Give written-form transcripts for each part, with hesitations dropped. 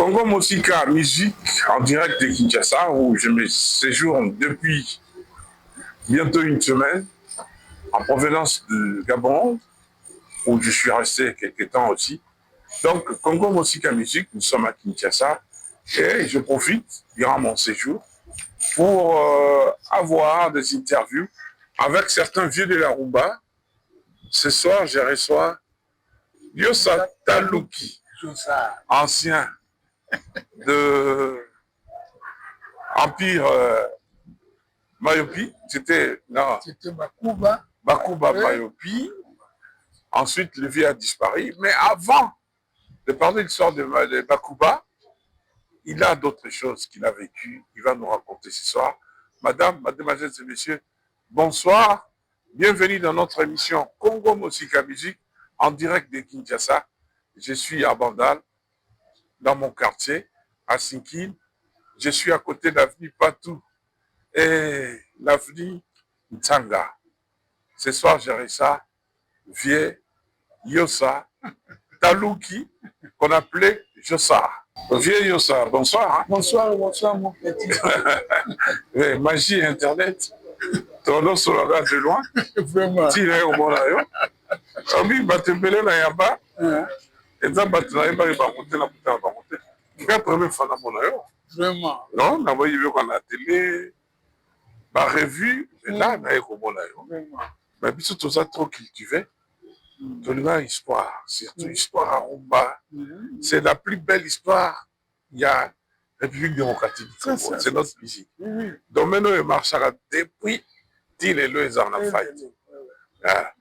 Congo Mosika Musique en direct de Kinshasa où je me séjourne depuis bientôt une semaine en provenance du Gabon où je suis resté quelques temps aussi. Donc Congo Mosika Musique, nous sommes à Kinshasa et je profite durant mon séjour pour avoir des interviews avec certains vieux de la rumba. Ce soir, je reçois Yosa Taluki, ancien de Empire Mayopi. C'était non. C'était Bakuba. Bakuba Mayopi. Ensuite, le vieux a disparu. Mais avant de parler de l'histoire de Bakuba, il a d'autres choses qu'il a vécues. Il va nous raconter ce soir. Madame, mademoiselles et messieurs, bonsoir. Bienvenue dans notre émission Congo Mosika Musique en direct de Kinshasa. Je suis à Bandal, dans mon quartier, à Synkin. Je suis à côté de l'avenue Patou et l'avenue Ntsanga. Ce soir, j'ai ça, vieux Yosa Taluki, qu'on appelait Jossar. Vieux Yosa, bonsoir. Hein? Bonsoir, bonsoir mon petit. Oui, magie Internet. Tozosolaka de loin. Vraiment. Tina yo omona yo. Obi bato ebele na yamba. Eza bato nayebaki bango te, na kutana bango te. Nga première fois namona yo. Vraiment. Non, naboyi yoka na télé, ba revue, là naye komona yo. Vraiment. Mais biso toza trop cultivé. Tolinga histoire, surtout histoire à rumba. C'est la plus belle histoire. Il y a République démocratique du Congo. C'est notre musique. Domaine oyo emarchaka depuis ti lelo eza na fight. Ah.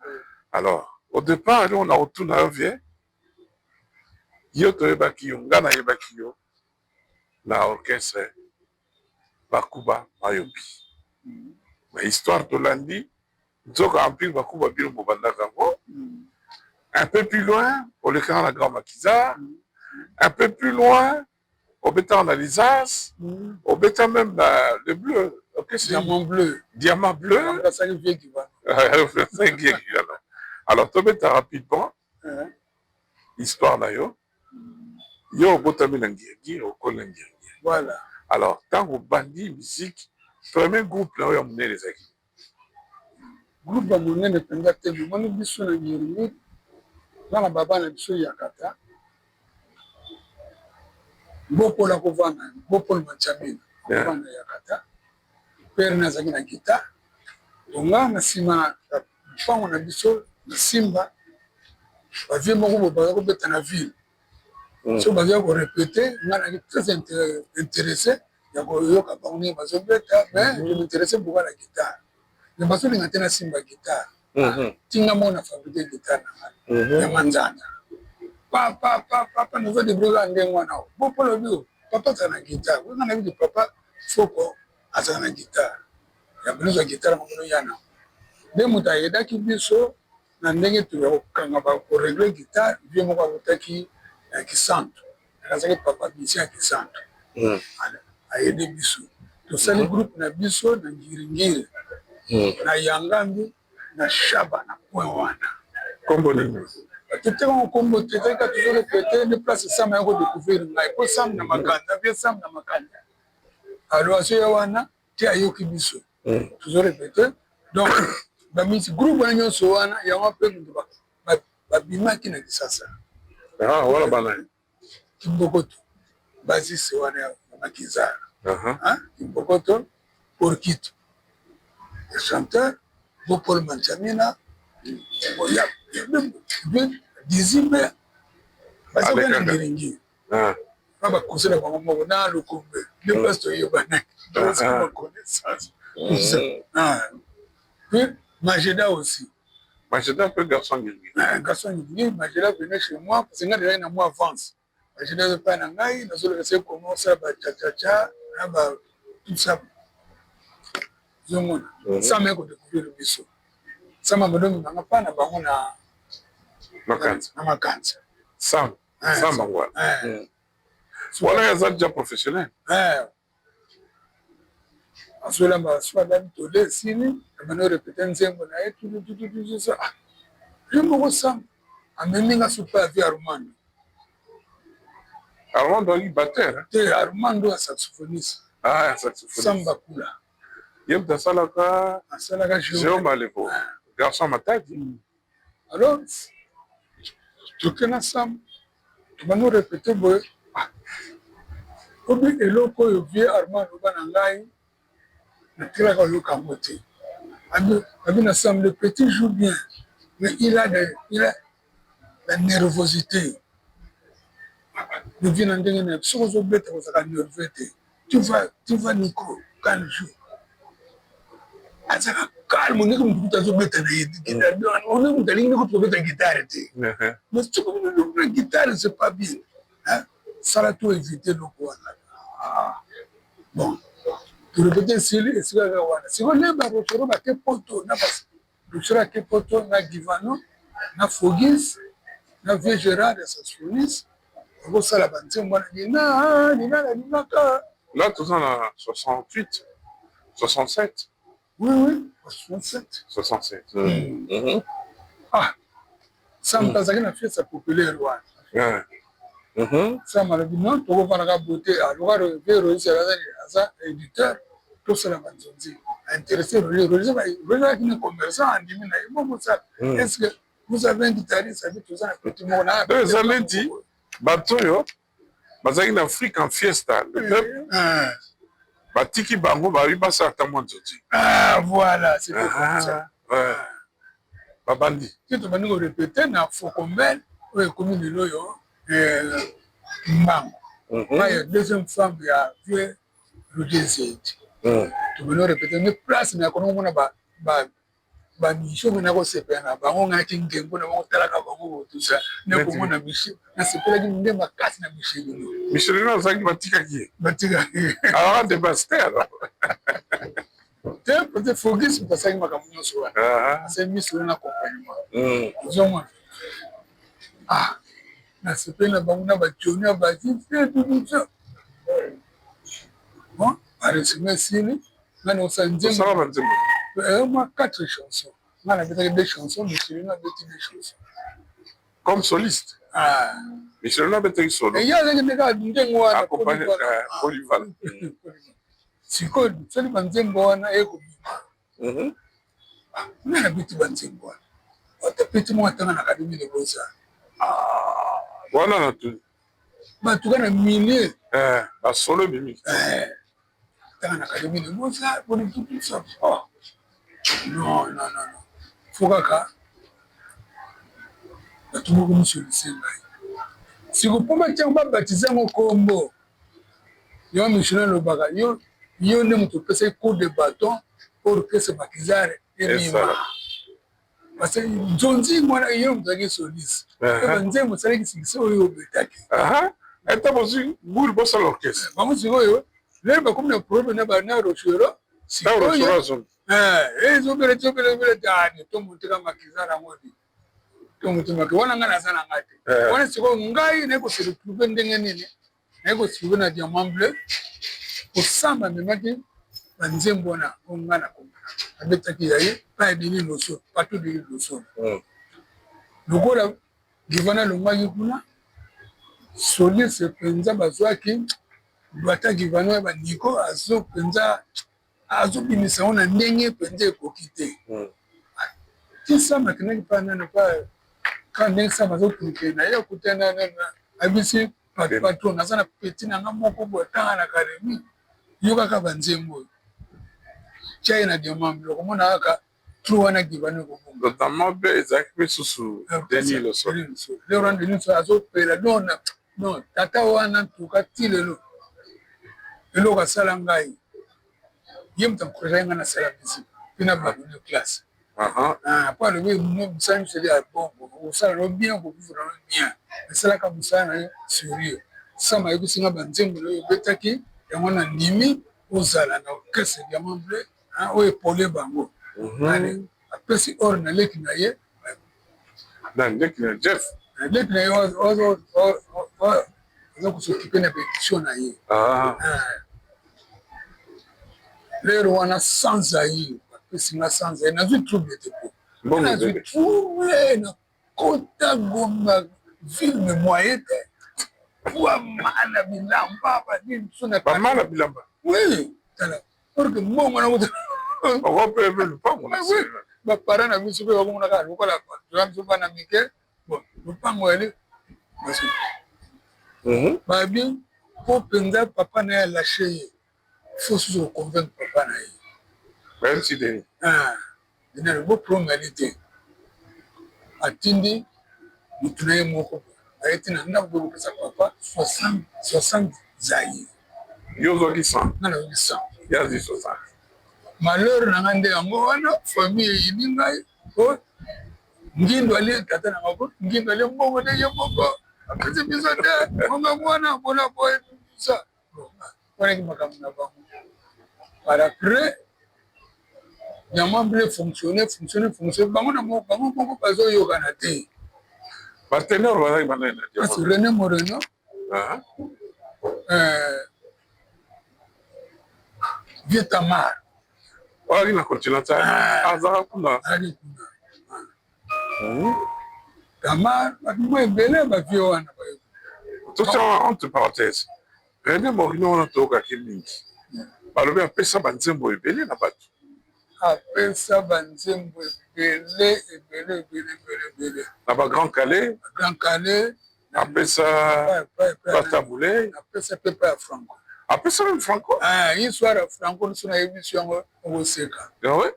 Alors, au départ, nous on a retourné yo vieux. Yo toyebaki yo, nga nayebaki yo na orchestre Bakuba Mayopi. Mais histoire tolandi, nzoka Empire Bakuba bino bobandaka yango. Un peu plus loin, olekaka na Grand Maquisard. Un peu plus loin, obetaka na Lisas, obeta même na le bleu. Ok, Diamant bleu. Diamant bleu. Alors, tobeta rapidement histoire na yo. Yo obotami na Ngiri-Ngiri, okoli na Ngiri-Ngiri. Voilà. Alors, ntango obandi musique, premier groupe na oyo ya monene ezalaki? Groupe ya monene mpenza te. Momoni biso na Ngiri-Ngiri, bana baba na biso yakata bopola kovanda, bopola machamina kovanda yakata. Père nazalaki na guitare, onga na nsima ya mpango na biso na Simba, ba vieux moko bo baza kobeta na ville. So baza korépéter, nga naki très intéressé ya koyoka bango ndenge bazobeta, mais je m'intéressais beaucoup à la guitare. Mais bazolinga te nasimba guitare. Tinga moko na fabriquer guitare na ngai ya manzanza. Papa, papa, nazo débrouiller ndenge wana. Bopolo bio, papa azala na guitare. Nga nayebi papa foko azala na guitare. Ya biloko ya guitare moko yana. Nde moto ayedaki biso na ndenge toya kokanga korégler guitare, vieux moko akutaki na Kisantu. Azalaki papa musicien ya Kisantu. Ayede biso. Tosali groupe na biso na Ngiringiri, na Yangambi, na Shaba na coin wana. Kombo nini? Totekaka kombo te, ezalaki kaka tozorépéter nde place Sam aya kodécouvrir ngai. Po Sam na Makanda, vieux Sam na Makanda. Alors azoya wana te ayoki biso. Tozorépéter. Donc bamisi groupe wana nyonso wana yango mpe moto babimaki na Kisasa. Ah, wana bana. Kimbokoto, basiste wana ya Makizara. Kimbokoto, Porquito, le chanteur, Bopol Manchamina, Dizimbe, bazalaki na Ngiringiri. Na bakonse na bango moko na Lukombe, nde place toyebanaki. Connaissance. Puis Majeda aussi. Majeda mpe garçon Ngiri-Ngiri. Garçon Ngiri-Ngiri, Majeda venait chez moi parce que nga déjà na mwa avance. Majeda epai na ngai, nazolakisa ye comment osala ba cha-cha-cha na ba tout ça. Ozomona. Sama ye kodécouvrir biso. Sama badomemanga mpa na bango na Makanza. Na Makanza. Sam. Sam bango wana. Wana aza déjà professionnel. Azolamba so alali tole esili, abandi korépéter nzembo na ye tututututu. Ye moko Sam amemi nga supa ya vieux Armando. Armando azalaki batteur? Te, Armando ya saxophoniste. Ah, saxophoniste. Samba Kula. Ye moto asalaka? Asalaka. Géo Maleko, garçon Matadi. Alors toke na Sam, tobandi répéter boye. Obi eloko oyo vieux Armand aloba na ngai, natilaka oyoka yango te. Abi na Sam: "Le petit joue bien, mais il a la nervosité." Le vieux na ndenge na soki ozobeta, kozalaka nerveux te. Tu vois, Nico, quand il joue, azalaka calme, ndenge motu kutu azobeta na ye, onde moto alingi ndeko kobeta guitare te. Mais soki na guitare, c'est pas bien, sala to éviter eloko wana. Bon, torépéter, esili esika kaka wana. Sikoyo nde baRochero bake Poto, na Rochero ake Poto na Givano na Fogis na vieux Gérard ya saxophoniste, bakosala banzembo wana nina nina nalingaka. Là toza na 68, 67? Oui, 67. 67. Ah, Sam azalaki na Fiesta Populaire wana. Sam alobi: "Non, tokofandaka bote." Aloka vieux Roger aza éditeur, tosala banzonzi intéressé. Roger, Roger azalaki na commerçant, andimi na ye bokosala. "Est ce que vous avez un guitariste?" Abi: "Toza na petit moko na." Eza neti bato oyo bazalaki na Afrique en Fiesta, le peuple, batiki bango, babi basala ta mwa nzonzi. Ah, voilà, c'était comme ça. Babandi. Ti tobandi korépéter na Fokombel oyo ekomi lelo oyo Mbango, ya deuxième femme ya vieux Roger Zedi. Tobandi korépéter nde place na kono komona bamisio ngana kosepela na bango, ngaki ngembo na bango, talaka bango botusa nde komona misio, nasepelaki nde makasi na Michelino. Michelino azalaki, batikaki ye? Batikaki. Alaka dépassé alors. Te, peut-être Fogis moto asalaki makambo nyonso wana, asali miso na accompagnement. Ozomona, ah, nasepeli na bango na bajoni na baji. Bon, baresime esili, nga na osala nzembo. Mwa quatre chansons. Nga nabetaki deux chansons, Michelino abeti deux chansons. Comme soliste, Michelino abetaki solo? Ye azalaki nde kaka ndenge wana. Polyvalent. Sikoyo tosali banzembo wana, ekobima nga nabeti banzembo wana, ata petit moko atanga na Académie de Beaux-Arts. Wana na tuni. Bato ka na milieu. Basolo ebimi. Atanga na Académie de Beaux-Arts pona tout ça. Oh non, non, non, non, faut kaka bato moko misolise ngai. Siko mpo batiango, babatize yango kombo yo Michelin alobaka: yo, yo nde moto opesaki coup de bâton orchestre Makizare ebima, parce que nzonzi mwana yo moto azalaki soliste, banzembo osalaki succès oyo obetaki. Ata bozwi ngulu, bosala orchestre. Bango sikoyo lelo bakomi na problème na bana Rochero. Sikoyo ezobela, ezobela, ezobela te. Ani tomoteka Makizare yango te, tomotemaki wana, ngai naza na ngai te wana. Sikoyo ngai naye kose retrouver ndenge nini? Naye kose na Diamant Bleu. Kosamba amemaki banzembo wana oyo ngai nakomona abetaki ya ye pa ya Denis Loso, pato Denis Loso. Lokola Givana alongwaki kuna, soliste mpenza bazwaki Bata Givana ya baniko, azo mpenza azobimisa yango na ndenge mpenza ekoki te. Ti Sam akendaki mpa nani, pa ka ndenge Sam azokende na ye, akutana abisi patron: "Naza na petit na nga moko boye, atanga na académie, yo kaka banzembo oyo, tia ye na Diamant Bleu." Okomona kaka tro wana Givana ekobonga. Diamant Bleu ezalaki mpe susu Denis Loso. Lero wana Denis Loso azopela. Non, non, tata wana ntuka ti lelo eloko asala ngai, ye moto encourage ngai nasala musique mpe na abandonner classe, po alobi: "Mosala nyonso ya bongo, okosala no bien, okovivre no bien, esalaka mosala na yo sérieux." Sama ayebisi nga: "Banzembo na oyo obetaki yango, na ndimi ozala na orchestre Diamant Bleu oyo epole bango." Apesi or na leki na ye. Na leki na Jeff? Leki na ye aza kos'occuper na baédition na ye. Lero wana Sans Zaire, bapesi nga Sans Zaire, nazwi trouble te, po nazwi trouble na kota Goma ville, me moyen te. Pwa mala bilamba banini so na bamala bilamba. Oui, tala pour que mbongo na kuta Oko mpe lupango na Oui. Baparent na biso mpe bakomona kaka lokola toza biso bana mike. Bon, lupango yali basi babi mpo mpenza papa na ye alâcher ye, faut susu koconvaincre papa na ye. Bayebisi Denis. Ah, Denis bo problème yali te, atindi motu na ye moko aye ti na ndako boye kopesa papa 60 zaïre. Yo ozwaki 100? Nga nazwaki 100. Ye azwi 60. Malheur na nga nde yango wana, famille eyini ngai po Ngindo alie tata na bango, Ngindo alie mbongo nde ye moko apesi biso te, bongo mwana mpona boye sa wanaki makambo na bango. Par après Diamant Bleu fonctionne, fonctionne, fonctionne, bango na bango moko bazoyokana te. Baténor bazalaki banani na Kasi René Moreno, Vieux Tamar. Azalaki na Continental, azalaka kuna. Azalaki kuna Tamar, bato moko ebele, bavieux wana. Totia entre parenthèse, René Morino wana toyokaki mingi, balobi apesa banzembo ebele na bato. Apesa banzembo ebele, ebele, ebele, ebele, ebele. Na baGrand Kallé. Grand Kallé. Apesa Tabu Ley. Apesa mpe pa ya Franco. Apesa même Franco? Histoire ya Franco nyonso nayebi biso yango, okoseka.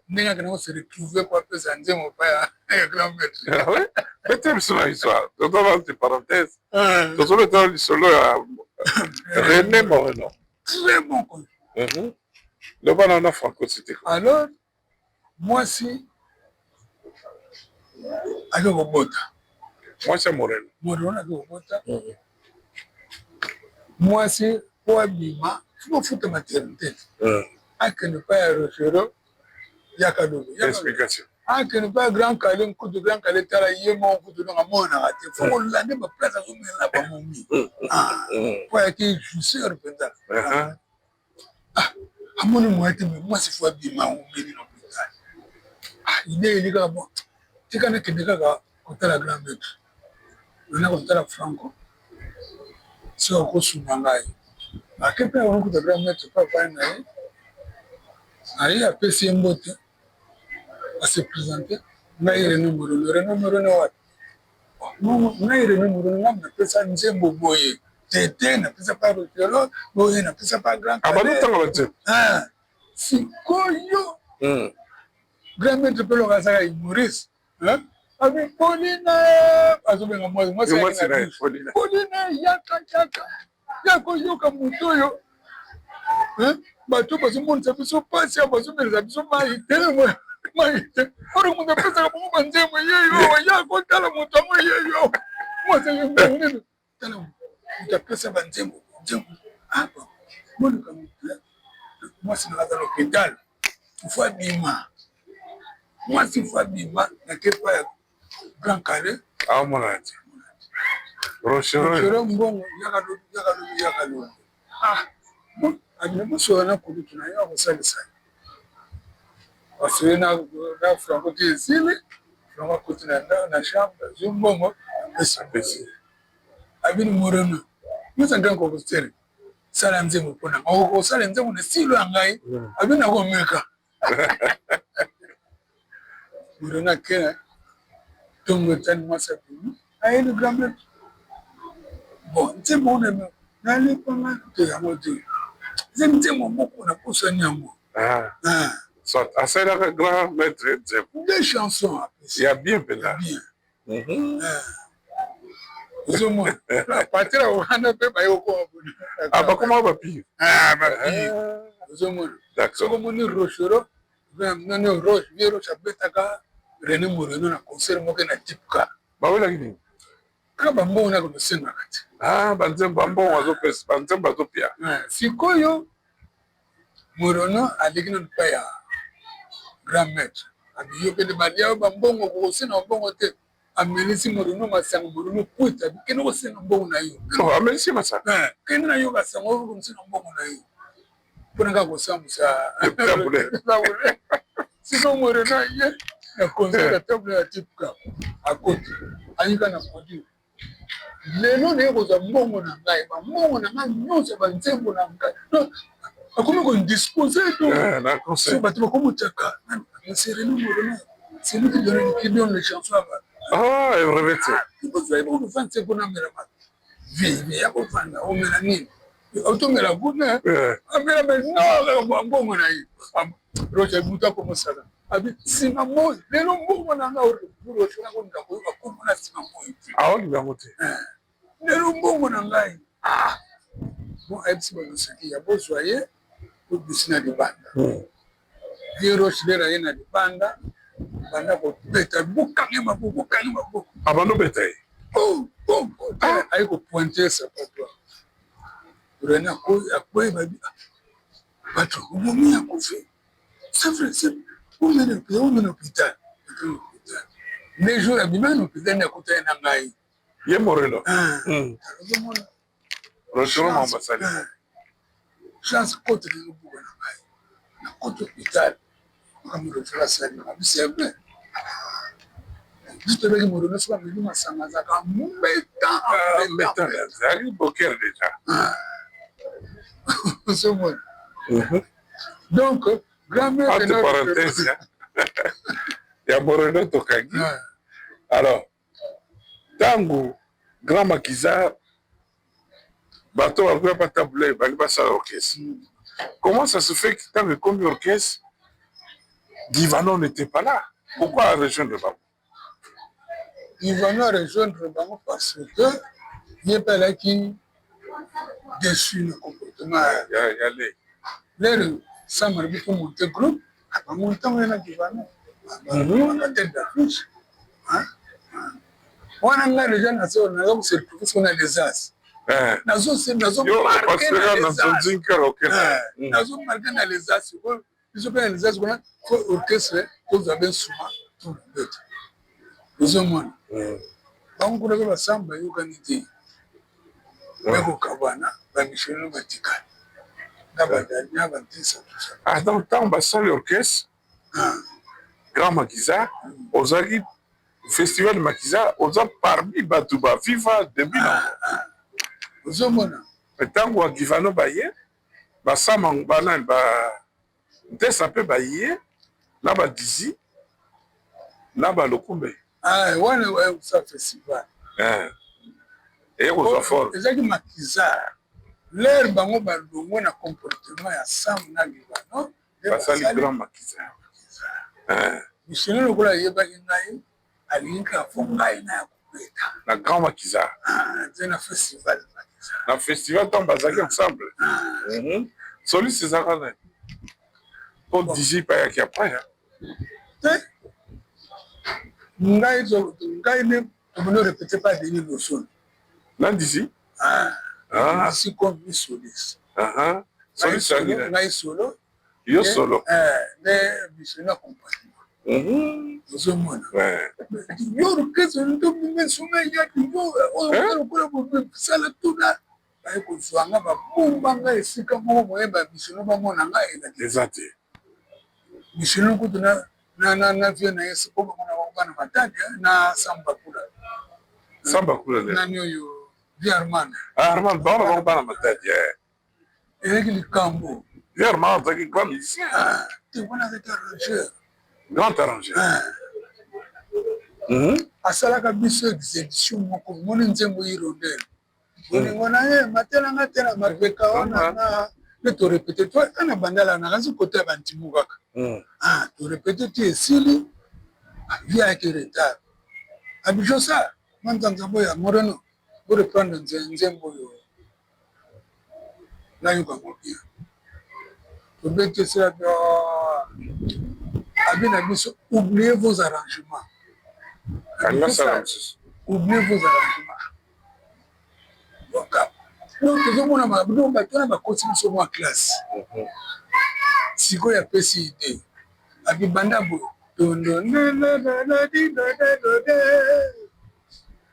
Ndenge akende kose retrouver po apesa nzembo pa ya grand maître. Bete biso na histoire, tozala entre parenthèse, tozobeta lisolo ya René Moreno. Très bon con. Loba na Franco, c'était quoi? Alors mwasi ake kobota. Mwasi ya Moreno? Moreno ake kobota. Mwasi po abima, faut kofuta maternité te, akende pa ya Rochereau, yaka lobi. Explication. Akende pa ya Grand Kallé, nkutu Grand Kallé tala ye moko kutu, donc amonaka te, faut kolande baplace azomela bamomi po ayaki jouisseur mpenza. Amoni moyen te, mais mwasi faut abima, omeli na hôpital. Idée eli kaka, bon, tika nakende kaka kotala grand maître, nana kotala Franco soki akosunga ngai. Ake mpe akoni kuta grand maître mpe avandi na ye, aye apesi ye mbote, ase présenter: "Ngai René Moreno." "René Moreno wapi?" "Ngai René Moreno, ngai napesa nzembo boye tete, napesa pa Rochereau boye, napesa pa grand." Abandotanga banzembo. Sikoyo grand maître mpe loka azalaka humoriste, abi: "Pauline," azobenga mwasi, mwasi: "Pauline, yaka, yaka, yaka oyoka moto oyo. Bato bazomonisa biso mpasi, ya bazomelisa biso mai te, mai te. Oyo moto apesaka bango banzembo yeyo, ya kotala moto yango yeyo." Mwasi: "Nini? Tala moto apesa banzembo, nzembo apa boluka moto. Mwasi na aza na hôpital, faut abima, mwasi faut abima." Nakepa ya Grand Kallé. Aomonana te, Rochereau. Rochereau mbongo, yaka lobi, yaka lobi, yaka lobi. Ah bon, abina bosola na kulutu na ye, akosalisa ye. Basole na Franco te, esili. Franco akoti na chambre, azwi mbongo, apesi. Abini: "Moreno, nyonso grand compositeur, sala nzembo mpona okosala nzembo na style ya ngai." Abini: "Nakomeka." Moreno ake, ntongo etani, mwasi abimi, ayeli grand maître: "Bon, nzembo wana nalipanga te, yango te, eza nzembo moko naposani yango." Soit asalelaka grand maître nzembo. Deux chansons apesi. Ya bien mpenza. Bien. Ozomona partir ya wana mpe baye kokoma. Bakoma bapire. Bapire, ozomona soki omoni Rochereau nani, Roche, vieux Roche abetaka René Moreno na concert moko na Tipka. Bawelaki nini? Kaka bambongo nako tosengaka te. Banzembo, bambongo azopesa, banzembo azopia. Sikoyo Moreno aleki nanu pa ya grand maître, abi: "Yo kende, balia yo bambongo, kokosenga mbongo te." Amelisi Moreno masanga, Moreno kwita, abi: "Kende kosenga mbongo na yo." Amelisi masanga? "Kende na yo basango, okosenga mbongo na yo mpona kaka kosambwisa." Sikoyo Moreno aye na concert ya Tabu Ley ya Tipka, akoti, ayika na produit. Lelo naye kozwa mbongo na ngai, bambongo na ngai nyonso ya banzembo na ngai akomi kodispose. So bato bakomi otyaka, c'est René Moreno, c'est lui qui donne les chansons. Ah, brevet. Kozwa kuna mela vi ya kovanda, omela nini, otomela kuna, amela me no mbongo na ye. Roger mutu akomosala abi nsima moi, lelo mbongo na nga. Roger nakolinga koyoka kombo na nsima moi te. Aolinga yango te. Lelo mbongo na ngai. Bon, ayebisi banosaki ya bozwa ye, obisi na libanda. Ye Roche lera ye na libanda, banda kobeta, bokange maboko, bokange maboko. Abanda obeta ye. Aye kopointe sapato, René akwei, babi bato obomi, akufi. C'est vrai, c'est omene, omene hôpital, hôpital. Le jour abima na hôpital, nde akutani na ngai. Ye Morelo. Ozomona. Rochero Mambasali. Chance kote nazobuka na ngai na kote hôpital, makambo Rochero asali mabi, c'est vrai. Biso toyebaki Morelo, soki ameli masanga azalaka mbeta. Mbeta, azalaki boker déjà. Ozomona. Donc grand-mère. Entre parenthèse ya Morelo, tokangi. Alors, ntango Grand Maquisard, bato bakoya batabule, bali basala orchestre, comment ça se fait que ntango ekomi orchestre, Givano n'était pas là? Pourquoi rejoindre bango? Givano a rejoindre bango parce que ye mpe alaki déçu na comportement. Ya le. Lere Sam alobi po monte groupe, bango ntango ye na Givano ba tête d'affiche wana. Ngai déjà naza kose retrouve siko na Les As, nazomarke na Les As. Biso mpe na Les As kuna, fo orchestre tozwa be nsuma, tobeta. Ozomona, bango kuna mpe basamba bayokani te, bakokabwana, bamissionnaire batikali na badali na bantesa. Ah, donc ntango basali orchestre Grand Maquisard, ozalaki festival Maquisard, oza parmi bato baviva début na. Ozomona. Ntango bagivano baye, basama banani, ba ntesa mpe baye na badizi na balokumbe. Wana sa festival. Eye kozwa forme. Ezalaki Maquisard, l'heure bango balongwe na comportement ya Sam na Givano. Basali Grand Maquisard. Missionnaire lokola ayebaki ngai, alingi kaka fo ngai na ya kobeta. Na Grand Maquisard. Te, na festival Maquisard. Na festival, ntango bazalaki ensemble, soliste ezalaka nani? Po Dizzy mpe ayaki après. Te, ngai nde tobandi répété pa Denis Losolo. Na Dizzy. Dizzy comme soliste. Soliste azalaki ngai solo. Yo solo. Nde missionnaire accompagnement. Ozomona, yo orchestre ntomimesunga yaki, yo oyo lokola sala tuna, baye kozwa nga, babomba nga esika moko moye bamissionnaire bamona nga. Eza te. Missionnaire kutu na vie na ye po bango na bango bana Matadi na Samba kula. Samba kula. Nani oyo, vie Armand. Armand, bango na bango bana Matadi. Ezalaki likambo. Vie Armand azalaki grand musicien. Te, wana azalaki arrangeur. Grand arrangeur. Asalaka biso exécution moko, moni nzembo Hirondelle, bolingo na ye matelanga te na mapeka wana na nde torépété to ana bandala nakazi kote ya bantimu kaka. Torépété ti esili, vie ayaki retard, abijosa manzanza boya Moreno, boreprendre nzembo oyo nayokango bien. Tobeti, esila, abi na biso: "Oubliez vos arrangements, oubliez vos arrangements." Donc tozomona bato wana bakoti biso mwa classe. Sikoyo apesi idée, abi banda boye, tondondelelelelelele,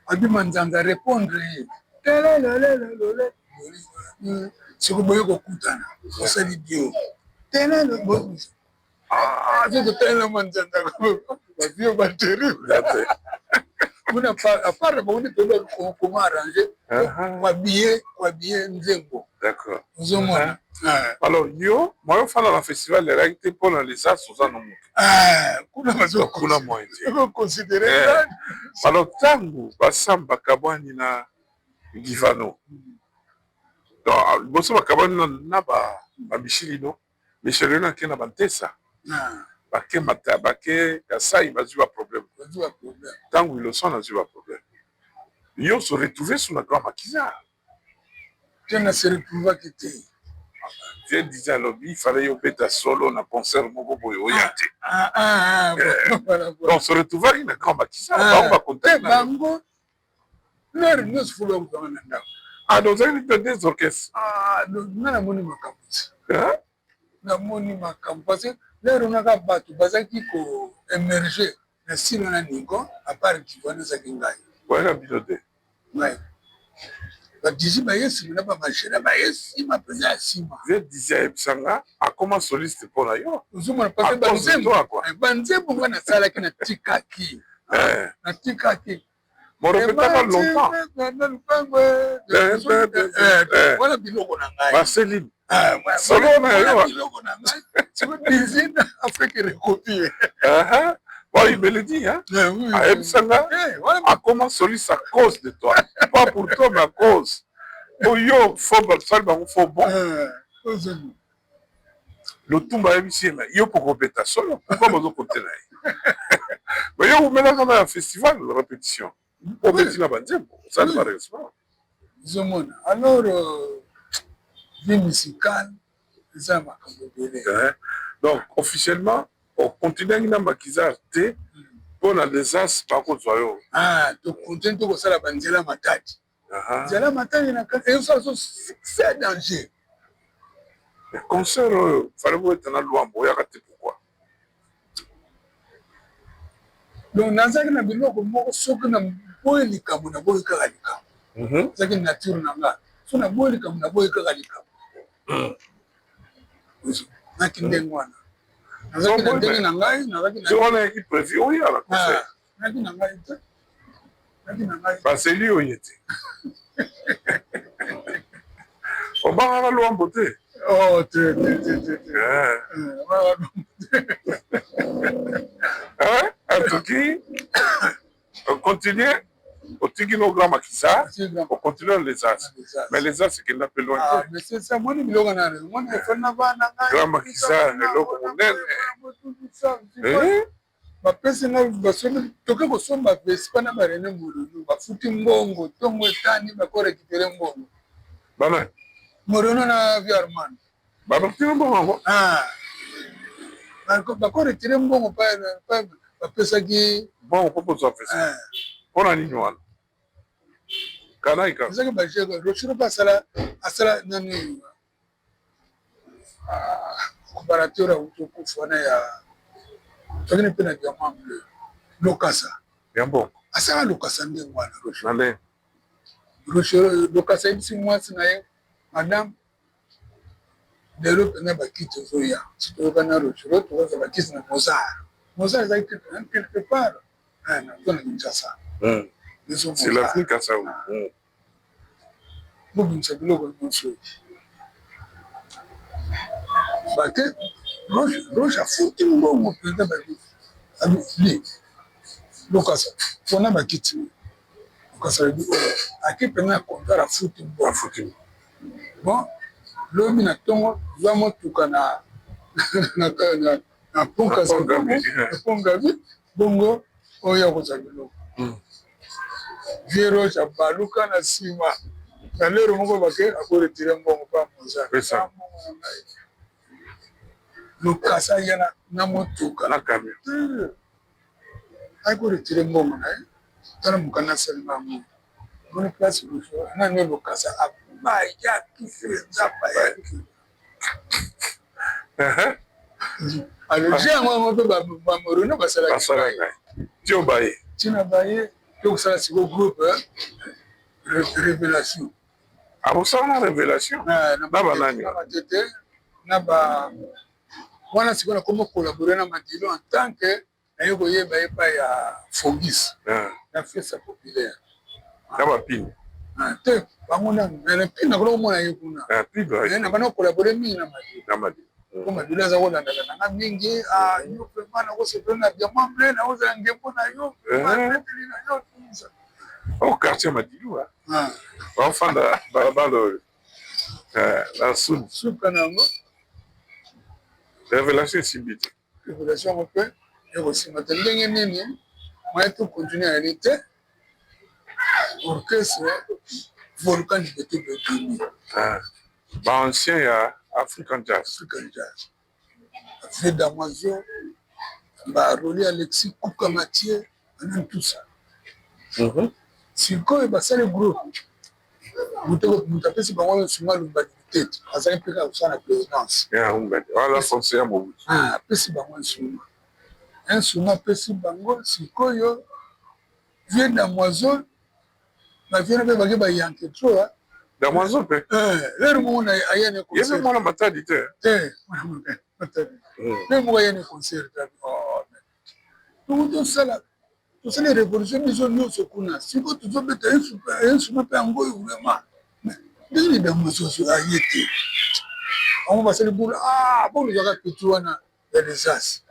abi manzanza répondre ye telelelelele. Sikoyo boye kokutana, osali bio soki totalela manzanza, bavio baterrible. Kuna à part bango nde toyebaki comment arranger, kohabiller, kohabiller nzembo. Ozomona. Alors yo moyo ofanda na festival elaki te mpona les As, oza no moto. Kuna kuna moyen te. Baconsidérer. Alors ntango basam bakabwani na Givano, donc liboso bakabwani na bamishilino, Michelino ake na bantesa, bake mata, bake Kasai, bazwi baproblème. Ntango Iloson azwi baproblème, yo se retrouve sur la Grand Maquisard. Te, na se retrouvaki te. Vieux Didi alobi fallait yo beta solo na concert moko boye, oya te. Donc se retrouvaki na Grand Maquisard, bango bacontact. Bango l'heure nyonso fo bakutanga na ndako. Ah, donc ozalaki mpe des orchestres. Nga namoni makambo ti, namoni makambo, parce que l'heure onaka bato bazalaki koémerger na style wana, Ningo à part Givano, ezalaki ngai. Wayaka bino te. Ngai, badisi baye nsima na bamachine, baye nsima mpenza ya nsima. Vieux Didi ayebisanga akoma soliste mpo na yo. Ozomona, parce banzembo, banzembo nga nasalaki, natikaki, natikaki. Morepetaka longtemps. Wana biloko na ngai. Marceline solo na yo. Biloko na ngai siko dizine Afrique recopie. Bon, il me le dit, hein. Ayebisanga akoma soliste à cause de toi, pas pour toi, mais à cause oyo fo basali bango fo bon. Lotumba ayebisi ye, mais yo mpo kobeta solo, pourquoi bazokote na ye? Mais yo omelaka na festival répétition, obeti na banzembo, osali barrangement. Ozomona, alors vie musicale eza makambo ebele. Donc officiellement ocontinuaki na Maquisard te mpo na les As bakozwa yo. Tocontinue, tokosala banzela Matadi, nzela Matadi na ezosala so succès danger. Concert oyo fallait boyeta na Lwambo, oyaka te, pourquoi? Donc nazalaki na biloko moko, soki naboyi likambo, naboyi kaka likambo. Ezalaki nature na nga, so naboyi likambo, naboyi kaka likambo. Naki ndenge wana, nazalaki na ndenge na ngai, nazalaki. Wana yaki prévu oya na concert. Naki na ngai te, naki na ngai. Baseli oye te, obangaka Lwambo te. Oh, te, te, te, te, te. Atoki ocontinue, otiki no Grand Maquisard, ocontinue les As, mais les As ekenda mpe loin. Mais c'est ça, moni biloko na moni efali na bana. Grand Maquisard eloko monene. Bapesi nga, basombi, toke kosomba Vespa na barene molulu, bafuti mbongo, ntongo etani bakorécupérer mbongo. Bana. Morono na vieux Armand. Babafuti mbongo yango. Bakoretirer mbongo bapesaki. Mbongo mpo bozwa Vespa, mpona nini wana kanaika? Ezaki bajeu Rochiro mpe asala, asala nani, comparateur auti okufa wana ya tokende mpe na Diamant Bleu, Lokasa. Ya mbongo. Asala Lokasa ndenge wana. Na ndenge. Rochero Lokasa ayebisi mwasi na ye: "Madame, lelo mpenza bakiti ezoya, si toyoka na Rochero, tokozwa bakiti na Mozart." Mozart ezalaki quelque part na Kinshasa. C'est l'avenue Kasavu. Bobimisa biloko nyonso oyo bate. Roche afuti mbongo mpenza, babi Lokasa mpona bakiti. Lokasa alobi oyo ake mpenza na comptoir, afuti mbongo. Afuti. Bon, lobi na ntongo, zwa motuka na pont Gabi, bongo oyo akozwa biloko. Vieux Roche abaluka na nsima na lero moko, bake akoretirer mbongo pa Mozart. Mbongo na ngai. Lokasa aya na motuka. Na camion. Akoretirer mbongo na ye, tala mokanda asalinga yango, moni place nani Lokasa abayaki mpenza, bayaki. Alors yango, yango mpe bamorono basalaki. Tio baye. Ntina baye to kosala siko groupe Révélation. Abosala na Révélation na banani? Na batete na ba wana. Sikoyo nakomi collaborer na Madilo en tant que naye koyeba epai ya Fogis. Na Fiesta Populaire. Na bapine. Te, bango nanu, mais na pine nakola komona ye kuna. Mais na banda kocollaborer mingi na Madilu. Na Madilu. Po Madilu aza kolandaka na nga mingi, ah yo vraiment nakosepela na diamant bleu, nakozala ngembo na yo, vraiment beteli na yo, tout ça. Oh, quartier Madilu, ah. Bafanda balabala oyo na sud. Suka na yango. Révélation esimbi te. Révélation yango mpe ekosimba te. Ndenge nini moyen to continuer ayali te, orchestre Volcan Libeto ebimi. Ba ancien ya African Jazz. African Jazz. Vieux Damoiseau, ba Rolly Alexis, Kuka Mathieu, banani tout ça. Sikoyo basali groupe, moto apesi bango nsima Lumba Tete, azali mpe kaka kosala na présidence. Wala conseiller ya Mobutu. Apesi bango nsuma, nsuma apesi bango. Sikoyo vieux Damoiseau ba vieux na mpe bake bayanke trop. Damoiseau mpe. Lero moko na aya na concert. Ye mpe mwana Matadi te? Te, mwana Matadi. Lero moko aya na concert, tosala tosala révolution biso nyonso kuna. Sikoyo tozobeta insuma mpe yango oyo vraiment ndenge Damoiseau aye te. Bango basali bula, boluzaka petit wana ya desas.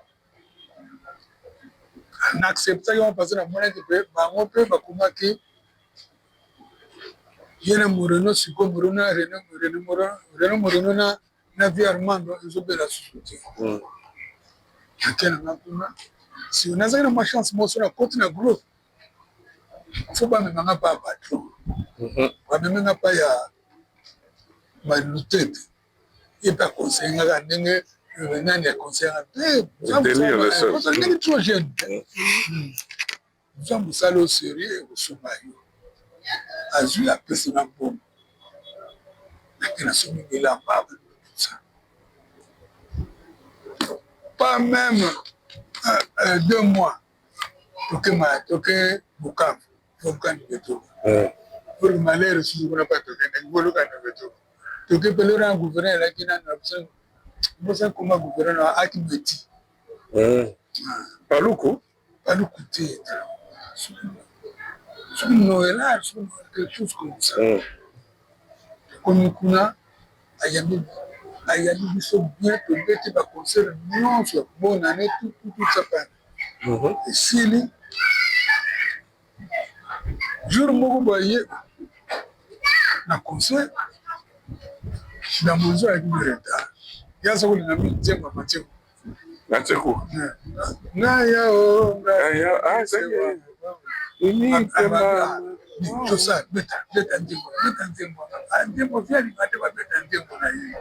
Na acceptaki yango parce namonaki mpe bango mpe bakomaki ye na Moreno. Sikoyo Moreno na Reno Moreno na vieux Armando ezobela susu te. Nake nanga kuna, sikoyo nazalaki na mwa chance moko, so nakoti na groupe, fo bamemanga pa ya patron. Bamemenga pa ya Malutete, ye mpe aconseille ngaka ndenge nani aconseille nga te, ndenge trop jeune, zwa mosala oyo sérieux, ekosunga yo. Azwi, apesi nga mbongo, nake nasombi bilamba, tout ça. Pas même 2 mois, tokema, toke Bukavu, Volcan Betoka, pour malheur susu kuna pa tokende Volcan Betoka. Toke mpe lelo na gouverneur elaki nani na biso, mposa koma gouverneur aki beti. Paluku. Paluku te, soki Noela, soki quelque chose comme ça. Tokomi kuna, ayambi ayambi biso bien, tobeti baconcert nyonso ya bonne année, tout tout ça pana esili. Jour moko boye na concert, Damoiseau ayaki na retard, ye aza kolinga mingi nzembo ya Mathieu. Mathieu. Naya o. Tosa beta, beta nzembo, beta nzembo, nzembo vieux alinga te babeta nzembo na ye.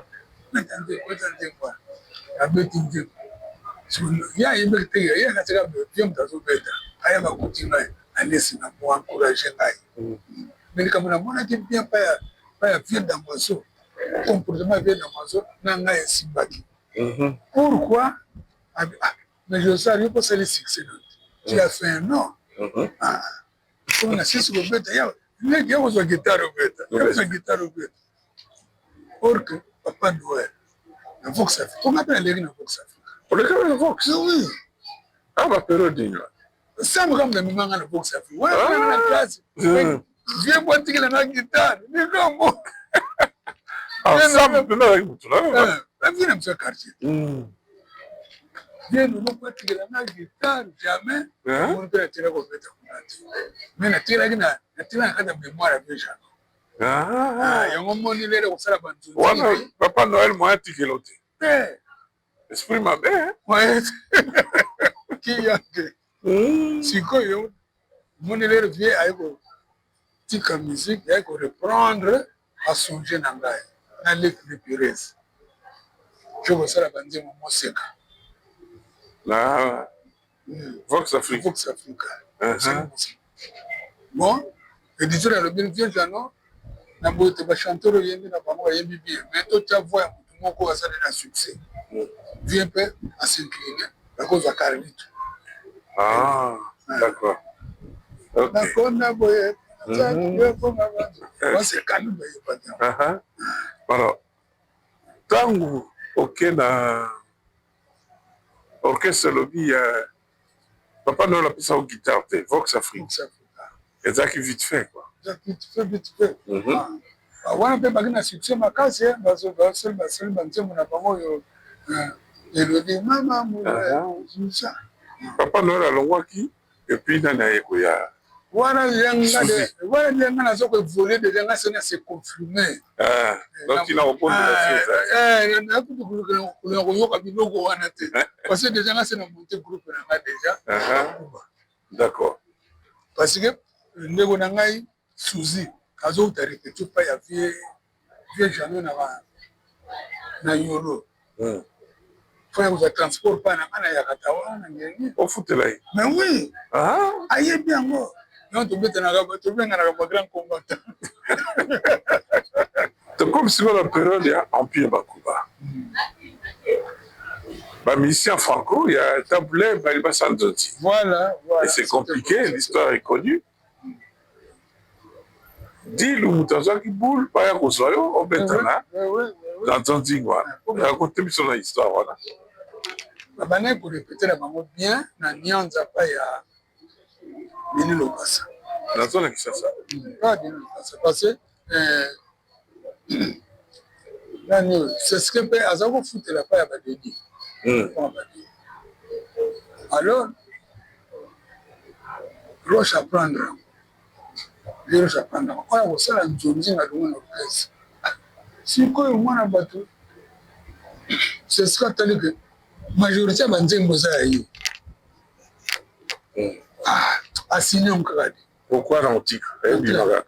Beta nzembo, beta nzembo. Abeti nzembo, ye ayembaki te, ye akatika. Vieux moto azobeta, ayaka kuti ngai, alesi na mo encourage ngai. Mais likambo namonaki bien pa ya vieux Damoiseau, comportement ya vieux Damoiseau na ngai esimbaki. Pourquoi? Ah, mais Josar, yo posali succès, tu as fait un nom. Mpo na sisi kobeta ya ndenge ya kozwa guitare, obeta ya kozwa guitare, obeta. Or que Papa Noël na Vox Africa, mpo nga mpe naleki na Vox Africa. Olekaka na Vox? Oui. Ah, bapériode nini? Sambo kaka namemanga na Vox Africa wana na classe. Vieux po atikela nga guitare, likambo. Sam mpenza azalaki motu na vieux na biso ya quartier. Vieux nono po atikela nga guitare, jamais. Moni mpe natela kobeta kuna te, mais natelaki, natela na kati ya mémoire ya vieux Jano. Yango moni lelo kosala banzunzi. Wana Papa Noël moya atikelo te? Te. Esprit mabe. Kiyanke sikoyo moni lelo vieux aye kotika musique, aye koreprendre, asonge na ngai na leki ne Pires, jo kosala banzembo moseka. Na Vox Africa? Vox Africa. Bon, éditeur alobi: "Vieux Jano, na boye te, bachanteur oyembi na bango bayembi bien, mais totya voix ya motu moko azali na succès." Vieux mpe as'incline, bakozwa Carlito. Ah, d'accord. Nakonda boye wasekani, bayebaki. Alors, ntango oke na orchestre, elobi ya Papa Noël apesaka guitare te, Vox Afrique. Ezalaki vite fait quoi. Vite fait, vite fait. Wana mpe baki na succès makasi, basali basali banzembo na bango oyo elodi mama ça. Papa Noël alongwaki et puis nani aye koya? Wana wana yanga naza koévoluer déjà, nga sena se confirme. Donc tina kopondela. Nakuti koyoka biloko wana te, parce que déjà nga se na monte groupe na nga déjà. Parce que ndeko na ngai Suzi azouta répétition pa ya vieux Jano na Yolo, faut ya kozwa transport pa na nga na Yakata wana ngenge. Ofutela ye? Mais oui, ayebi yango. Donc tobetanaka, tobenganaka ba grand combattant. Tokomi sikoyo na période ya Empire Bakuba, bamusicien franco ya Tabu Ley bali basala nzonzi. Voilà. Et c'est compliqué, l'histoire est connue. Dilu moto azwaki boule, baya kozwa yo obetana na nzonzingi wana. Raconte biso na histoire wana. Babandaki korépéter na bango bien na Nyanza pa ya Denis Lokasa. Na zone ya Kisasa. Pa Denis Lokasa, parce nani oyo Seske mpe aza kofutela pa ya badedi. Alors Roche apprendre yango, Roche apprendre yango oyo kosala nzonzi na longo na orchestre. Sikoyo mwana bato Seske atali ke majorité ya banzembo eza ya ye, asini yango kaka te. Pourquoi na otika ebimaka?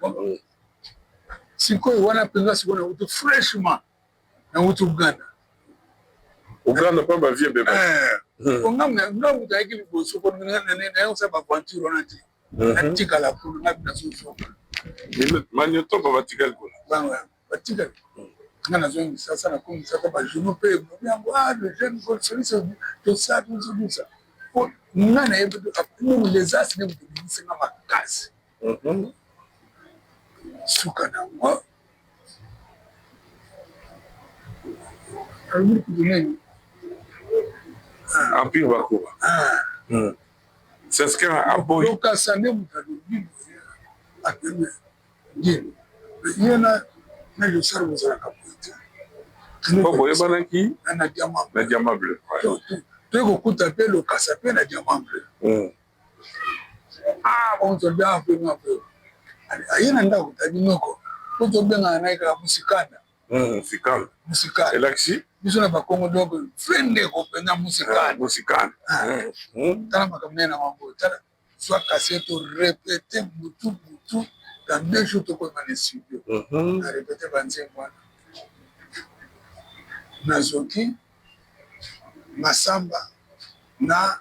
Sikoyo wana mpenza, sikoyo nauti fraîchement, nauti Uganda. Uganda mpa bavieux beba. Nga moto ayaki liboso nayosala baaventure wana te, natikala kuna, nga nazozonga. Maniotoba batikali kuna. Batikali, nga nazongi Kisasa, nakomi Kisasa, bagenou mpe yango, ah, le jeune soliste, tosa tosa po nga nayebi les as nde moto ebimisanga makasi. Suka nango alobi kutu nini? Empire Bakuba, c'est ce que aboyi. Lokasa nde moto alobi boye, apeme ngini ye na Josar bozalaka boye te. Po boyebanaki. Na Diamant. Na Diamant Bleu. Toye kokuta mpe Lokasa mpe na Diamant Bleu. Ah bon, tolobi ah vraiment mpe aye na ndako tabi noko po tobengana na ye kaka Musikanda. Musikanda. Musikanda. Elakisi? Biso na Bakongo, donc vrai ndeko mpenza, Musikanda. Musikanda. Tala makambo naye na bango, tala soit kase to répété butu butu, dans 2 jours tokoyeba na studio na répété banzembo wana, nazoki Masamba na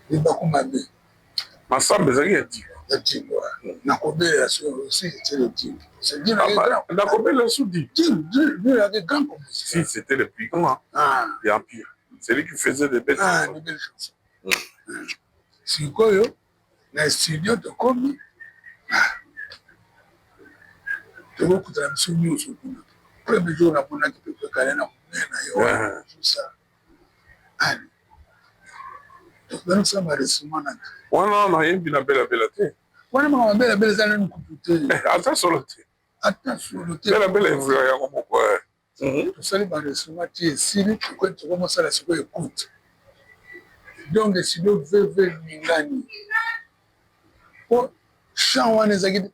Libaku Mabe. Masamba ezalaki ya Dilo. Ya Dilo, nakobelela aussi c'était le Dilo. Nakobelela su Dilo. Dilo avait grand compositeur. Si, c'était le plus grand ya Empire, c'est lui qui faisait des belles chansons, des belles chansons. Sikoyo na studio tokomi, tokokutana biso nyonso kuna. Premier jour namonaki Pepe Kale na monene na ye wana, tout ça. Ali tokobani kosala baresement na wana, nayembi na Belabela te. Wana makambo Belabela eza nanu kutu te. Ata solo te. Ata solo te. Belabela evuya yango moko. Tosali baresement ti esili, tokomosala sikoyo écoute. Donc studio vv ningani po chant wana ezalaki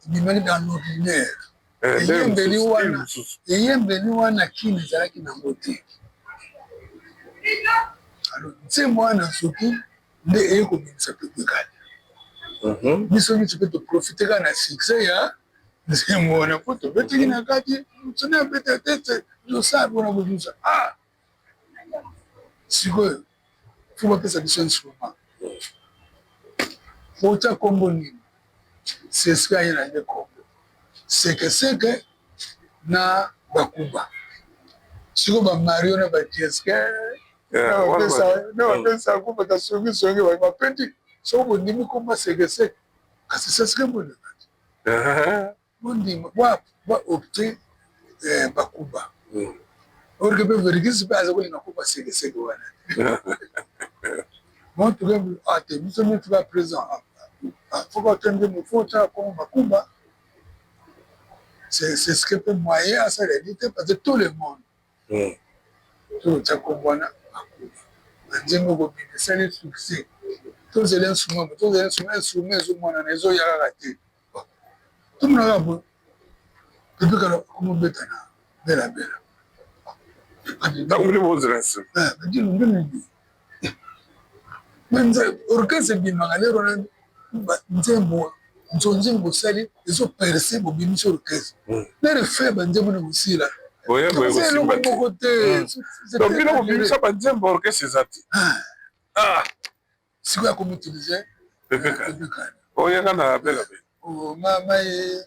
ebimaki dans l'ordinaire. Eyembeli wana, eyembeli wana kini ezalaki nango te. Alors nzembo wana soki nde eye kobimisa Pepe Kale, biso nyonso mpe toprofite kaka na succès ya nzembo wana, po tobetaki na kati soni abeta tete tosala mpona kozusa. Ah, sikoyo faut bapesa biso instrument, otya nkombo nini? Seske aye na nde nkombo Sekeseke na Bakuba. Sikoyo bamario na badieske na bapesa kuba songisongi bapeti. Soko bondimi nkombo Sekeseke, kasi Seske bondima te, bondima baopte Bakuba. Orke mpe Verckys mpe aza kolinga komba Sekeseke wana. Bon toke ah te biso nde toza présent ah faut pas tende mo faut ta ko bakuba c'est ce que peut moyen asala te parce que tout le monde totia kombo wana bakuba banzembo kobima esali succès tozela instrument tozela instrument instrument ezomonana ezoya kaka te tomonaka boye Pepe Kala akomobeta na Bella Bella. Ntango bino bozela nsima. Orchestre ebimaka lero wana nzembo nzonzing bosali ezo perce bobimisi orchestre lere fe banzembo na kosila eloko moko te. Donc bino bobimisa banzembo, orchestre eza te. Sikoyo akomi utilize Pepe Kale oyaka na Bella Bella. Mama ye.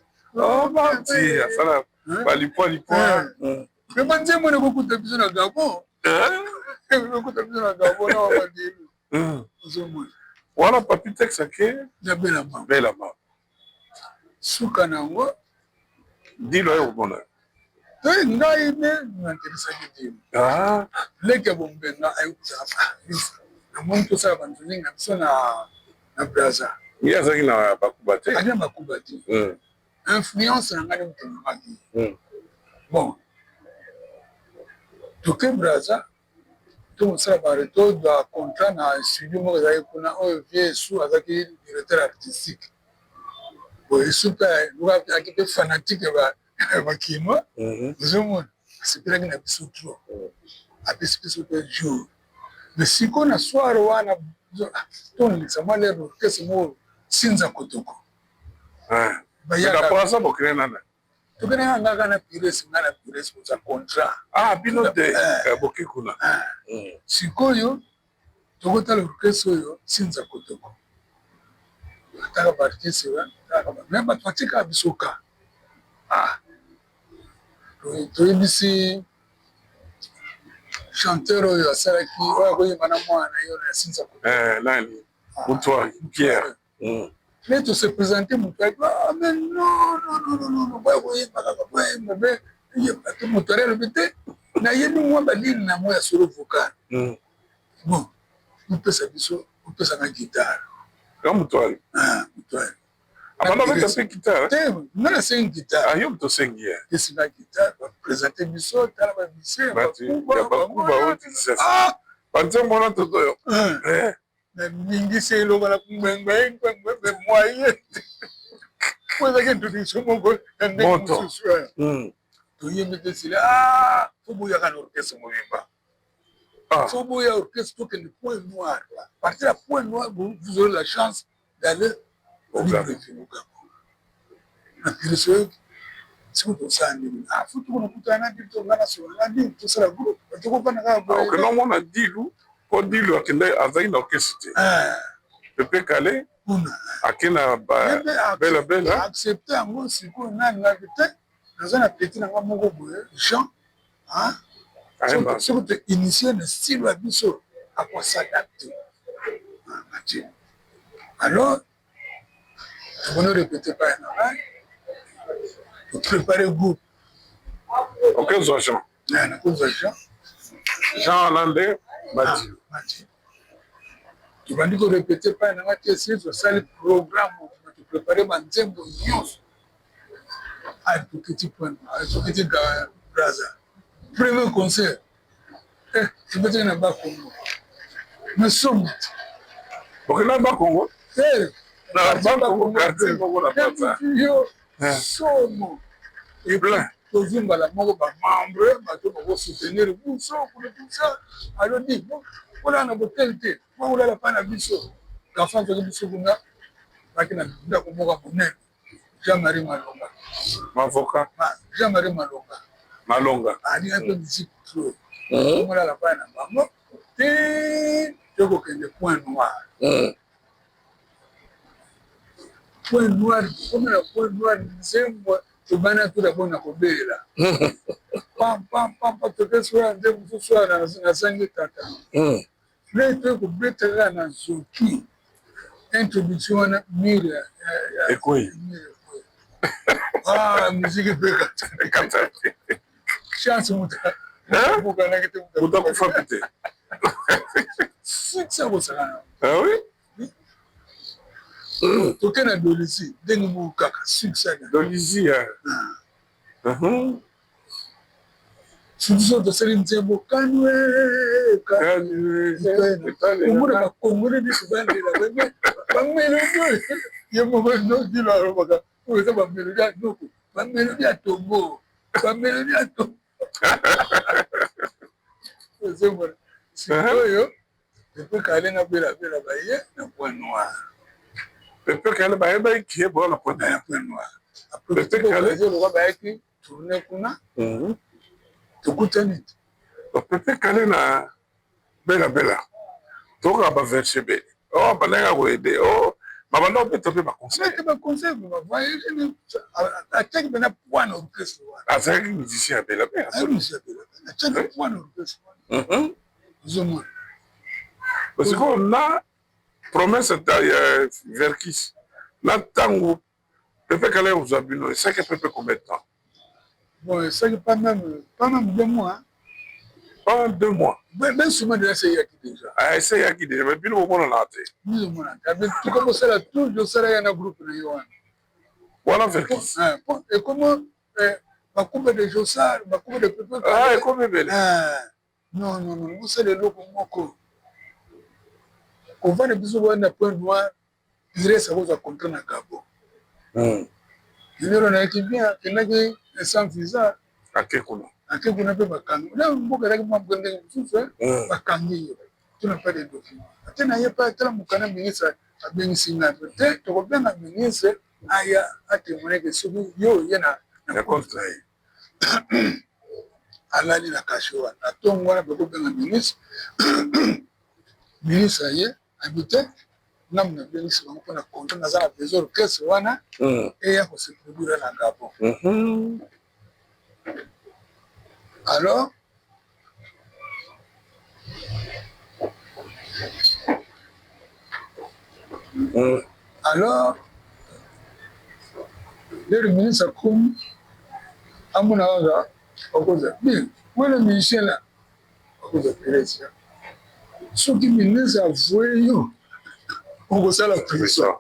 Ti asala balipwa lipwa. Me banzembo na kokuta biso na Gabon, kokuta biso na Gabon na babadilu ozomona. Wana Papi Tex ake na Bela Mama. Bela Mama. Suka na yango. Dilo aye komona. Te, ngai nde natelisaki Dilo. Leki ya bombenga ayokisaka namoni tosala banzoninga na biso na Braza. Ye azalaki na bakuba te. Azalaki na bakuba te. Influence na ngai nde moto ememaki. Bon, toke Braza, tokosala ba tozwa contrat na studio moko ezalaki kuna oyo vieux Esu azalaki directeur artistique. Bon, Esu mpe azalaki mpe fanatique ya bakinois, ozomona, asepelaki na biso trop, apesi biso mpe jour. Mais sikoyo na soir wana tolekisa mwa lere orchestre moko Sinza Kotoko. Na Braza bokende nana? Tokende nga kaka na Pires, nga na Pires kozwa contrat. Ah, bino te boke kuna. Sikoyo tokotala orchestre oyo Sinza Kotoko, ataka ba artiste, me bato batikaka biso ka. Ah, toyebisi chanteur oyo asalaki oyo akoyemba na mwana na yo na Sinza Kotoko. Nani? Mutuari Pierre. Mais to se présente, moto ayaki: ah mais non, non, non, non, non, boya koyemba kaka, boyemba. Me moto ari alobi te, nayebi mwa balini na yango ya solo vocal. Bon, opesa biso, opesanga guitare. Ka Mutuari? Mutuari. Abanda beta mpe guitare? Te, nga nasengi guitare. Ah, yo moto osengi ye. Esinga guitare, baprésente biso, tala bamusicien. Ya bakuba oyo banzembo wana tozoyo. Nabingisi eloko na ngbengbe moye po ezalaki introduction moko ya ndenge mosusu. Toyembi te sila fo boyaka na orchestre mobimba, fo boya orchestre, tokende Point Noir. Partir ya Point Noir, vous aurez la chance d'aller au Libreville, au Gabon. Na piriso oyoki sikoyo tosala ndenge fo tokona kutana na Dilu, tonga na solo na Dilu, tosala groupe, tokofanda kaka boye. Okende omona Dilu po Dilu akende azalaki na orchestre te. Pepe Kale kuna ake na Bela Bela. Accepte yango. Sikoyo nalingaki te, naza na petit na nga moko boye, Jean, soki to initie na style ya biso, akos'adapte atie. Alors tobandi répété pa na ngai, toprépare groupe. Okezwa Jean? Nakozwa Jean. Jean wana nde Madilu. Tobandi korépéter epai na nga te esi tosali programme, toprépare banzembo nyonso. Tokiti Point, tokiti Braza, premier concert tobetaki na Bakongo, mais somo. Okenda Bakongo? Na Bakongo, quartier moko na Braza. Yo somo. Plein. Tozwi mbala moko bamembre, bato bakosoutenir biso kuna, tout ça. Alobi olala na hotel te, mpo olala mpa na biso. Garçon azwaki biso kuna, baki na ndako moko ya monene, Jean Marie Malonga. Mavoka. Jean Marie Malonga. Malonga. Alingaki mpe musique trop. Omolala mpa na bango te, tokokende Point Noir. Point Noir, tokomi na Point Noir, nzembo tobanda tout d'abord na kobelela pam pam pam pam, toke soya nzembo mosusu oyo nazangi tata nde toye kobeta kaka na zoki introduction wana, mur. Ekwei. Ah, musique mpe ekata. Chance moto abukanaki te. Moto akufa mpe te. Succès kosakana. Ah oui. Toke na Dolisie, ndenge moko kaka succès. Dolisie. Surtout soki tosali nzembo kanue omona bakongole biso bandela bamelodi oyo ye moko nodilo alobaka oyo eza bamelodi ya noko, bamelodi ya tongo, bamelodi ya tongo. Ozomona sikoyo Pepe Kale na Bela Bela baye na Point Noir. Pepe Kale bayebaki ye boya na Point Noir. Point Noir. Pepe Kale lokola bayaki tourne kuna. Tokutani te. Pepe Kale na Bela Bela tokaka ba verse ebele. Oh bandaka koyede oh babanda kobeta mpe baconcert. Beta baconcert bavoyage atiaki mpena poids na orchestre wana. Azalaki musicien ya Bela Bela. Azalaki musicien ya Bela Bela. Atiaki poids na orchestre wana. Ozomona. Sikoyo na promesse ya Verckys na ntango Pepe Kale kozwa bino esaki Pepe combien de temps? Bon, esaki pas même 2 mois. Pas même 2 mois. Ben souvent déjà c'est yaki déjà. Ah, c'est yaki déjà, mais bino bomona te. Biso mona te. Tuka bosala tout josala ya na groupe na yo wana. Wana Verckys. Et comment bakumba de Josar, bakumba de Pepe. Ah, ekomi ebele. Non, non, non, bosala eloko moko. Kovanda biso wana Point Noir, Pires akozwa contrat na Gabon. Lelo nayaki bien, akendaki sans visa. Ake kuna. Ake kuna mpe bakangi. Na mboka ezalaki mwa ndenge mosusu, bakangi ye. Tu n'as pas de document. Ate na ye mpe atala mokanda, ministre abengisi ngai te, tokobenga ministre aya atémoigne ke soki yo oye na contre ye. Alali na cachot wana na ntongo wana, bakobenga ministre. Ministre aye, abi te, ngamu nabengisi bango mpona contrat, naza na besoin orchestre wana eya kose produire na Gabon. Alors lelo ministre akomi, amona kaka akoza bien wana musicien la akoza Perez. Soki ministre avoue yo, okosala prison.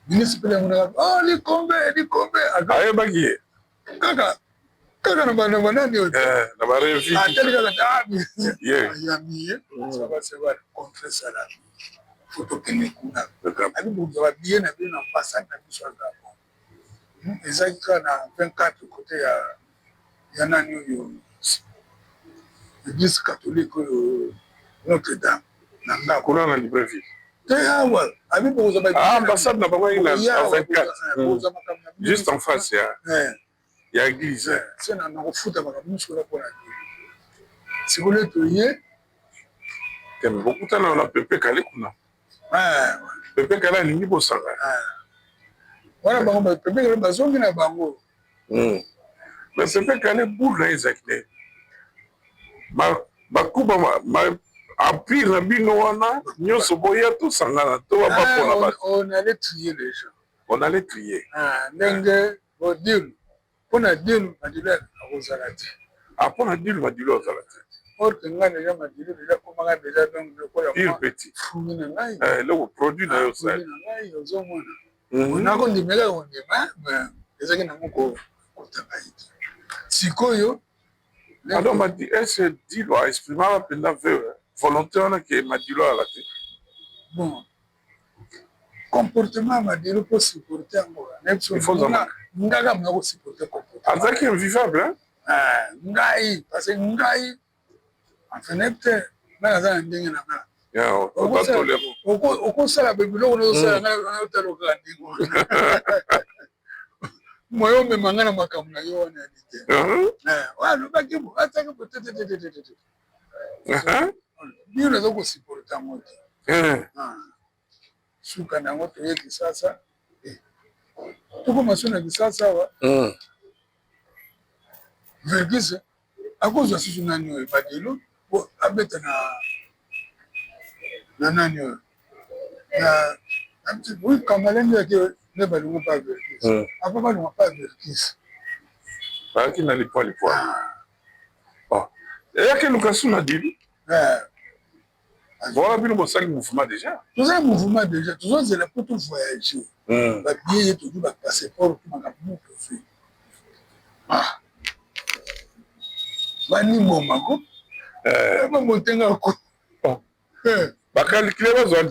Ministre mpe yango, oh, likombe likombe. Ayebaki ye. Kaka kaka na bana banani oyo. Na barevi. Atali kaka yami ye, ça va, ça va, contrat esalami, faut tokende kuna. Abi bozwa babillet na bino na ambassade na biso ya Gabon, ezalaki kaka na 24 côté ya nani oyo, église catholique oyo Notre Dame na ndako. Kuna na Libreville? Te, awa abi bokozwa. Ambassade na bango na 24, juste en face ya église. Se na kofuta makambo nyonso kuna mpona bino. Sikoyo toye. Teme bokutana na Pepe Kale kuna. Pepe Kale alingi bosanga. Wana bango Pepe Kale bazongi na bango. Mais Pepe Kale, boule na ye ezalaki nde bakuba empire na bino wana nyonso, boya tosangana to bapona bato. On allait trier les gens. On allait trier. Ndenge bodile mpona dile, Madilu akozala te. Ah, mpona dile, Madilu azala te. Or que ngai déjà Madilu déjà komaka déjà, donc lokola pur petit fruit na ngai. Eloko produit na yo osali. Na ngai, ozomona, nakondimela kondima, mais ezalaki nango kotanga ye te sikoyo. Alors madi est-ce Dilo aexprimaka mpenza volonté wana ke Madilu azala te? Bon, comportement ya Madilu, mpo supporte yango, ngaka mona kosupporte comportement. Azalaki invivable, hein? Ngai, parce que ngai enfin nayebi te, ngai naza na ndenge na nga. Okosala biloko nazosala, ngai otala kaka ndenge wana moyo omema ngai na makambo na yo wana yali te. Alobaki ataki bo tetetetete, bino naza kosupporte yango te. Suka na yango, toye Kisasa, tokoma so na Kisasa awa, Verckys akozwa susu nani oyo Madilu po abeta na nani oyo na oui, Kamalenge yaki nde balingo pa Verckys. Apa balingo pa Verckys. Bayaki na lipwa lipwa, eyaki luka su na Dilu. Voilà, bino bosali mouvement déjà. Tozali mouvement déjà, tozozela mpo tovoyage. Babillet ye tozwi, bapasseport, makambo mo tozwi. Banibomako bamotenga ko. Bacalculer, bazwa,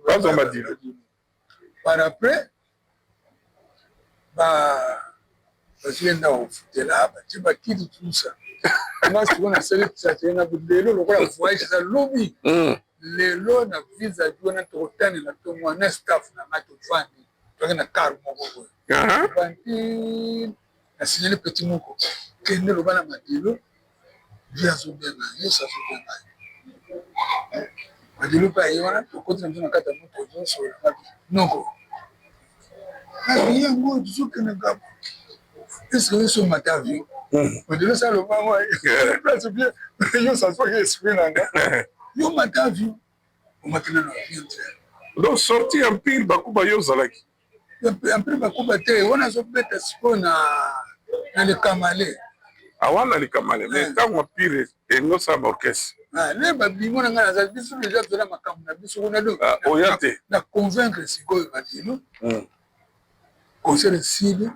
bazwa Madilu. Par après bazwi ndako kofutela, batie bakiti, tout ça. Nga sikoyo nasali tisatele na lelo lokola voyage eza lobi lelo na visa wana, tokotanela ntongo na staff na nga, tovandi, toyaki na car moko boye, tovandi, nasignali petit moko: "Kende, loba na Madilu, vi azobenga nyonso, azobenga ye." Madilu mpe aye wana, tokoti na biso na kati ya moto, tozosolola noko na yango, tozokende Gabon. Est-ce que yo mata avion? Madilu osala lobango place bien, yo saswaki esprit na nga, yo mata avion, omatela na avion te. Donc sorti Empire Bakuba, yo ozalaki? Empire Bakuba te, wana azobeta sikoyo na Likamale. Awana Likamale, mais ntango Empire elingi osala baorchestre? Ne babimo na ngai nazali, biso déjà toza makambo na biso kuna. Donc oya te. Na convaincre sikoyo Madilu, concert esili,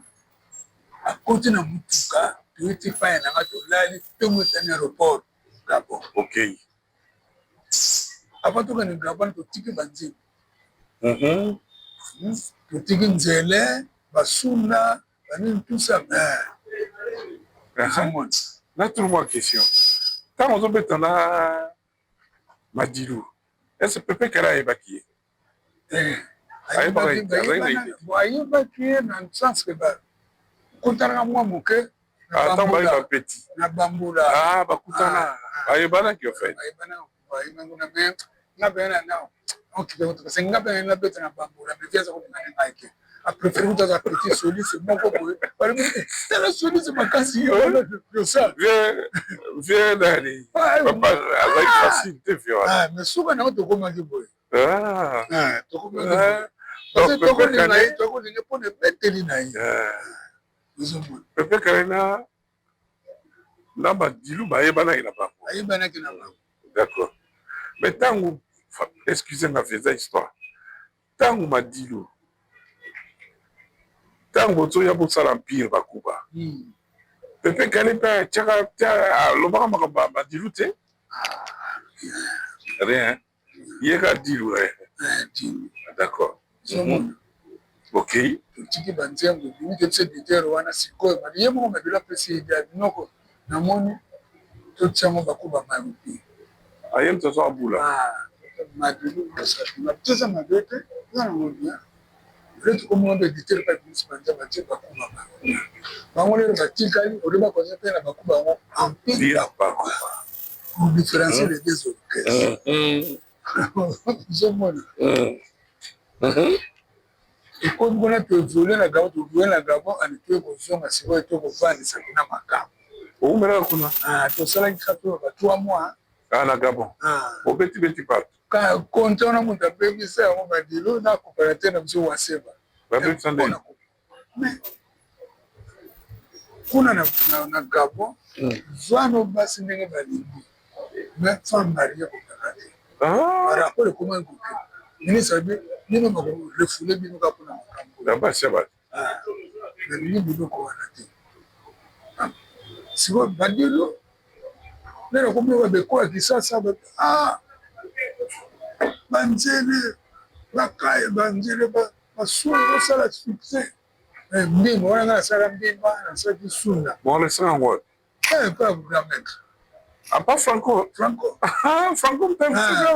akoti na mutuka, toyiti paya na nga, tolali ntongo, etani aéroport Gabon. Avant tokende Gabon, totiki banzembo, totiki nzele, basunda, banini, tout ça, mais ozomona. Natuna mwa question: ntango ozobeta na Madilu, est-ce Pepe Kala ayebaki ye? Ayebaki ye na sens que bakutanaka mwa moke. Ntango bayi bapeti. Na bambula. Bakutana, bayebanaki en fait. Bayebanaki mais nga mpe na okipe, parce que nga mpe nabeta na bambula, mais viaza kolinga na ngai te, apréféré kuta aza petit soliste moko boye. Balobi: "Tala soliste makasi yosa." Vie nani, papa azalaki facile te, vie wana. Mais suka nango tokomaki boye, tokomaki tokolinga ye, tokolinga mpona ebeteli na ye, ozomona. Pepe Kale na Madilu bayebanaki na bango. Bayebanaki na bango. D'accord, mais ntango, excuse nga, eza histoire, ntango Madilu, ntango bozoya bosala Empire Bakuba, Pepe Kale mpe atiaka, alobaka makambo ya Madilu te? Rien, ye ka Dilu. D'accord, ok. Totiki banzembo ebimi te, biso éditeur wana sikoyo ye moko Madilu apesi idée ya biloko, namoni totiango Bakuba Mayopi. Aye moto azo abula. Madilu toza mabe te, eza nango bien. Le tokomona mpe éditeur mpe abimisi banzembo, batie Bakuba Mayopi. Bango lelo batikali ole bakoza mpe na Bakuba yango Empire Bakuba pour différencier les deux orchestres, ozomona. Ekomi kuna, toévolue na Gabon, toévolue na Gabon ani, toye kozonga sikoyo, to kovandisa kuna makambo. Oumelaka kuna? Tosalaki kaka to ba 3 mois. Na Gabon obeti beti partout? Konte wana moto abebisa yango, Madilu na coopérateur na biso Waseba. Babebisa ndenge? Mais kuna na Gabon, vano basi ndenge balingi, mais femme mariée kokaka te. Barapport ekomaki kokende, ministre abi bino bakorefouler bino kaka mpona makambo. Na basi ya bato. Nalingi biloko wana te. Sikoyo Madilu nde nakomi babeko ya Kisasa, banzele bakaya, banzele basunda, osala succès mbimba wana. Nga nasala mbimba, nasalaki sunda. Bon, lesanga yango wapi? Pa grand maître. Apa Franco? Franco. Franco mpe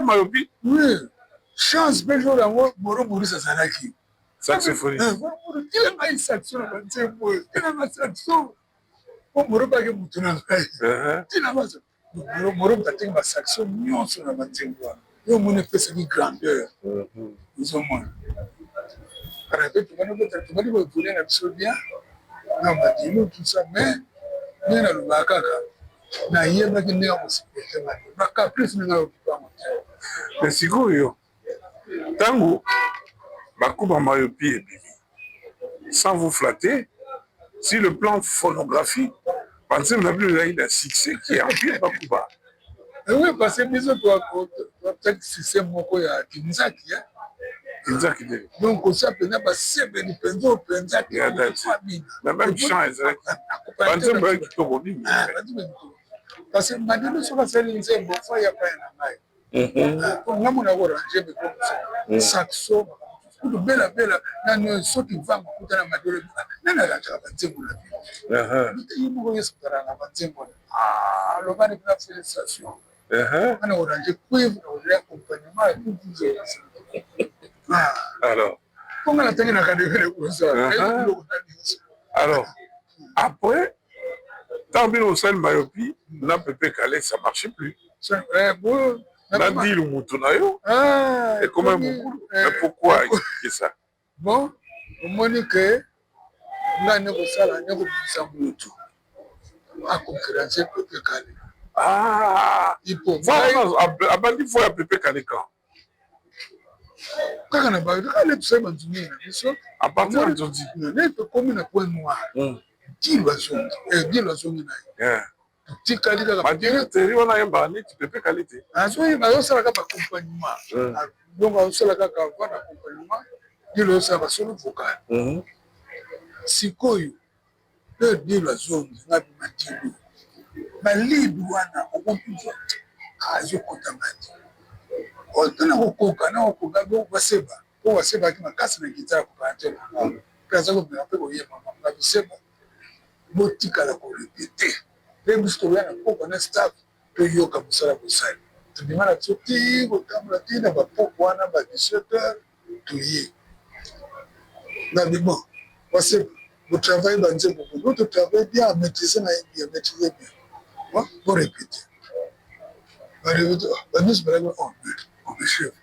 Mayopi. Oui, chance mpe jour yango Moro Maurice azalaki saxophoniste. Tila ngai saxo na banzembo oyo, tina nga saxo po Moro baki motu na ngai, tina Moro moto atingi basaxo nyonso na banzembo wana. Yo omoni, epesaki grandeur, ozomona. Karape tobandi koévolue na biso bien na Madilu, tout ça. Mais ndenge nalobaka kaka, nayebaki ndenge ya kosupporter Madilu, bacaprice ndenge ayokipango te. Mais sikoyo, ntango Bakuba Mayopi ebimi, sans vous flatter, sur le plan phonographique, banzembo na bino ezalaki na succès qui Empire Bakuba. Oui, parce que biso toatiaki système moko ya kinzaki. Kinzaki nde. Donc osia mpenza basebeli mpenza oyo mpenza. Mais même chant ezalaki, banzembo ya kitoko mingi. Parce que Madilu soki asali nzembo, fa ya paya na ngai, po nga mona korange biloko, saxo kutu belabela nani. Soki vango kuta na Madilu, nani arangeaka banzembo na bino? Ye moko nyonso azalaka na banzembo. Alobani mpena félicitation ana orange cuivre, na accompagnement. Alors mponga natangi na kadekele kosa biloko na nyonso. Alors après, ntango bino osali mayopi na Pepe Kale, ça marchait plus na Dilu, mutu na yo ekoma mokulu. Mais pourquoi expliquer ça? Bon, omoni ke ngai nde kosala nde kobimisa mutu aconcurrence Pepe Kale. Ah, abandi fo ya Pepe Kale quand? Kaka na kaka nde tosali banzungi na biso. À partir ya nzonzi. Nde tokomi na Point Noir, Dilu azongi, Dilu azongi na ye, totikali kaka. Badirecteur wana ayembaka neti Pepe Kale te. Azosala kaka accompagnement, donc azosala kaka voix na accompagnement, Dilu azosala basolo vocal. Sikoyo mpe Dilu azongi, nga bima Dilu balidu wana okompiva azokota ngai te, tona kokoka na kokoka baseba, po basebaki makasi na guitare kokaa te, mpe aza komeka mpe koyeba nga biseba. Botikala korépéter mpe biso tokoya na poko na staff, toyoka mosala bosali. Tobima na biso ti kotambola ti na bapoko wana ba 17 heures, toye ngabi: bon, baseba, botravaille banzembo bo totravaille bien, amaîtrise na ye bien, maîtrise bien. Bon, borépéter, barépéter, banyonso balaki: oh mais chef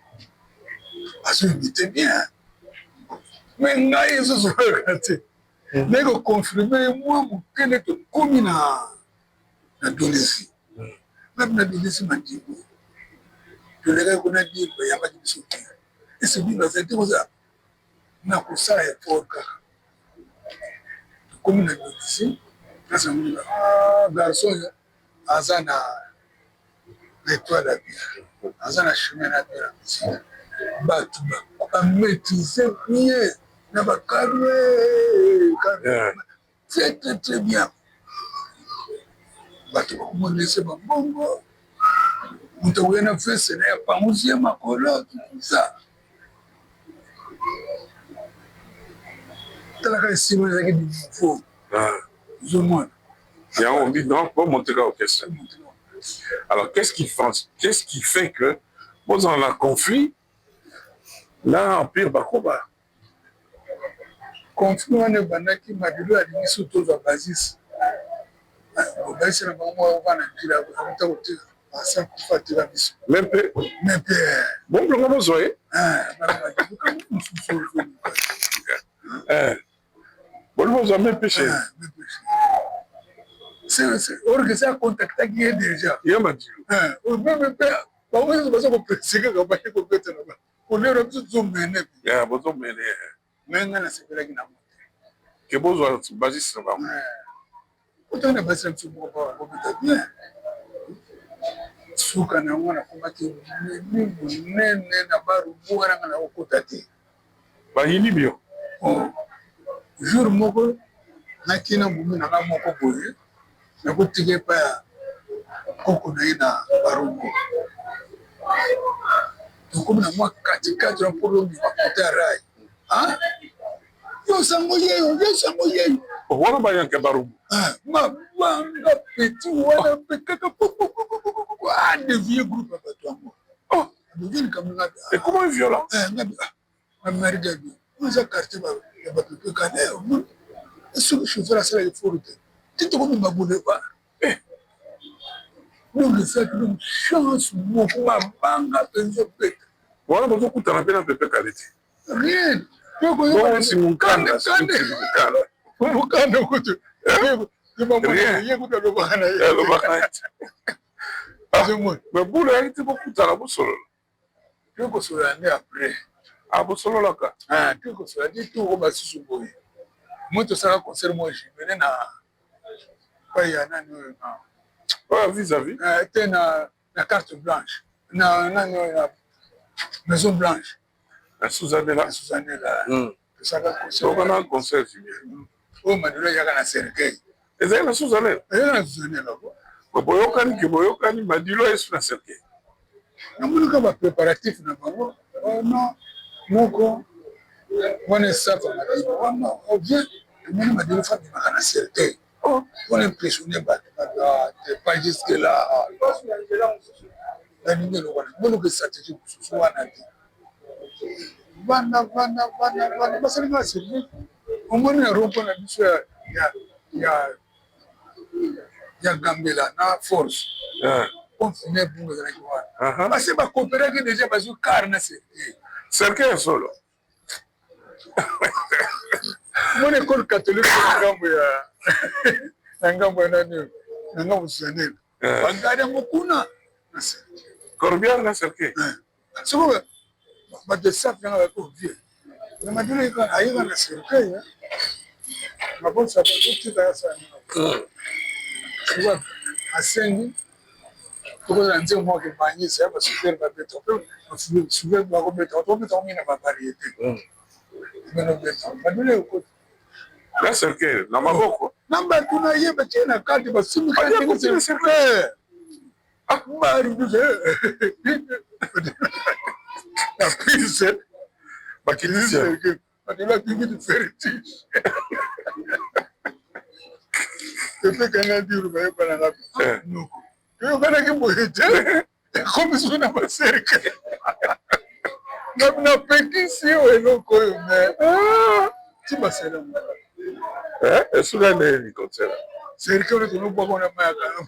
azoimite bien. Mais ngai ezozolaka te, naye koconfirme mwa moke nde tokomi na Dolisie. Même na Dolisie, Madilu, tolekaki kuna, Dilu bayambaki biso te. Ese Dilu azali te kozala na kosala effort. Kaka tokomi na Dolisie, place namoni garçon oyo aza na étoile ya bien, aza na chemin na bien na musique. Bato bamaîtrise bien na bakalwe très très très bien. Bato bakomonese bambongo, moto akoya na fese na ya pangusi ye makolo, tout ça. Talaka esima ezalaki du nouveau, ozomona. Yango on dit non, pour monter orchestre. Alors qu'est-ce qui fait que bozala na conflit na Empire Bakoba? Conflit wana ebandaki, Madilu alingi so tozwa bassiste, bassiste na bango moko bana Njila akuta kotika, asa kufa, atika biso. Me mpe me mpe bombilongo bozwa ye. Mosusu. Boli bozwa me mpe chez Orchestre acontactaki ye déjà. Ye Madilu. Même mpe bango nyonso baza kopresse kaka baye kobetela kolera biso, tozomene. Bozomene. Me ngai nasepelaki nango te. Ke bozwa bassiste na bango. Otanga na basi na biso moko bakobeta bien. Suka na yango, nakomaki memi monene na Barumbu wana, nga nakokota te. Bayini bio. Jour moko nakei na momi na nga moko boye, nakotika epai ya koko na ye na Barumbu. Tokomi na mwa katikati na mpo lobima kote ya rail: yo sango yeyo, yo sango yeyo. Wana bayanke Barumbu. Mabanga petit wana mpe kaka adévier groupe ya bato yango, adévier likambo nga. Ekoma violent. Nga bi eza quartier ya bato mpe kane, soki chauffeur asalaki effort te, ti tokomema boulevard. Donc ezalaki donc chance moko, mabanga mpenza obeta. Wana bozokutana mpe na Pepe Kale te? Rien. Bonsi mokanda. Mokanda kutu ye kutu alobaka na ye. Alobaka na ye. Mais bula yaki te, bokutana, bosolola? Toye kosolola nde après. Ah, bosololaka? Toye kosolola ti toko basusu boye. Moi tosala concert moko jumele na pai ya nani oyo na Oyo vis-à-vis? Te, na Na Carte Blanche, na nani oyo, na Maison Blanche. Na Suzanela. Na Suzanela. Tosaka concert. Tokana concert. Oyo Madilu ayaka na cercueil. Ezali na Suzanela. Ezali na Suzanela. Boyokani ke boyokani, Madilu ayesu na cercueil. Namoni kaka ba préparatif na bango. Oh non, moko wana esafa Madilu wana ovient, tomoni Madilu fa bimaka na cercueil. Oh, mpona impressionne bato, bato pas jusque là. Nalingi eloko wana, boluka stratégie mosusu wana te. Vanda vanda vanda vanda, basali nga service. Omoni na rond-point na biso ya Gambela na Force, pompe funèbre bunga ezalaki wana, basi bacoopéraki déjà, bazwi car na cercueil. Cercueil ya solo. Omoni école catholique na ngambo ya, na ngambo ya nani, na ngambo Suzanel, bagadi yango kuna na cercueil. Corbillard na cercueil. Sikoyo bato esafi nanga bako vie na Madilu ayeka na cercueil, mabonisa bazotika ya sala nini, asengi tokozala nzembo moko ebangisa ya basuper, babeta mpe bakobeta, tokobeta mingi na bavariété benobeta. Madilu ekoti na cercueil na maboko. Na bato na ye batie na kati, basimbi. Cercueil. Bari na prise. Bakitisi. Madilu akimi vertige epekanga diru, bayebananga noko, toyokanaki boye te, ekomi so na bacercueil. Napekisi yo eloko oyo, mais ti basala. Esuka ndenge concert? Cercueil oyo tolobwaka na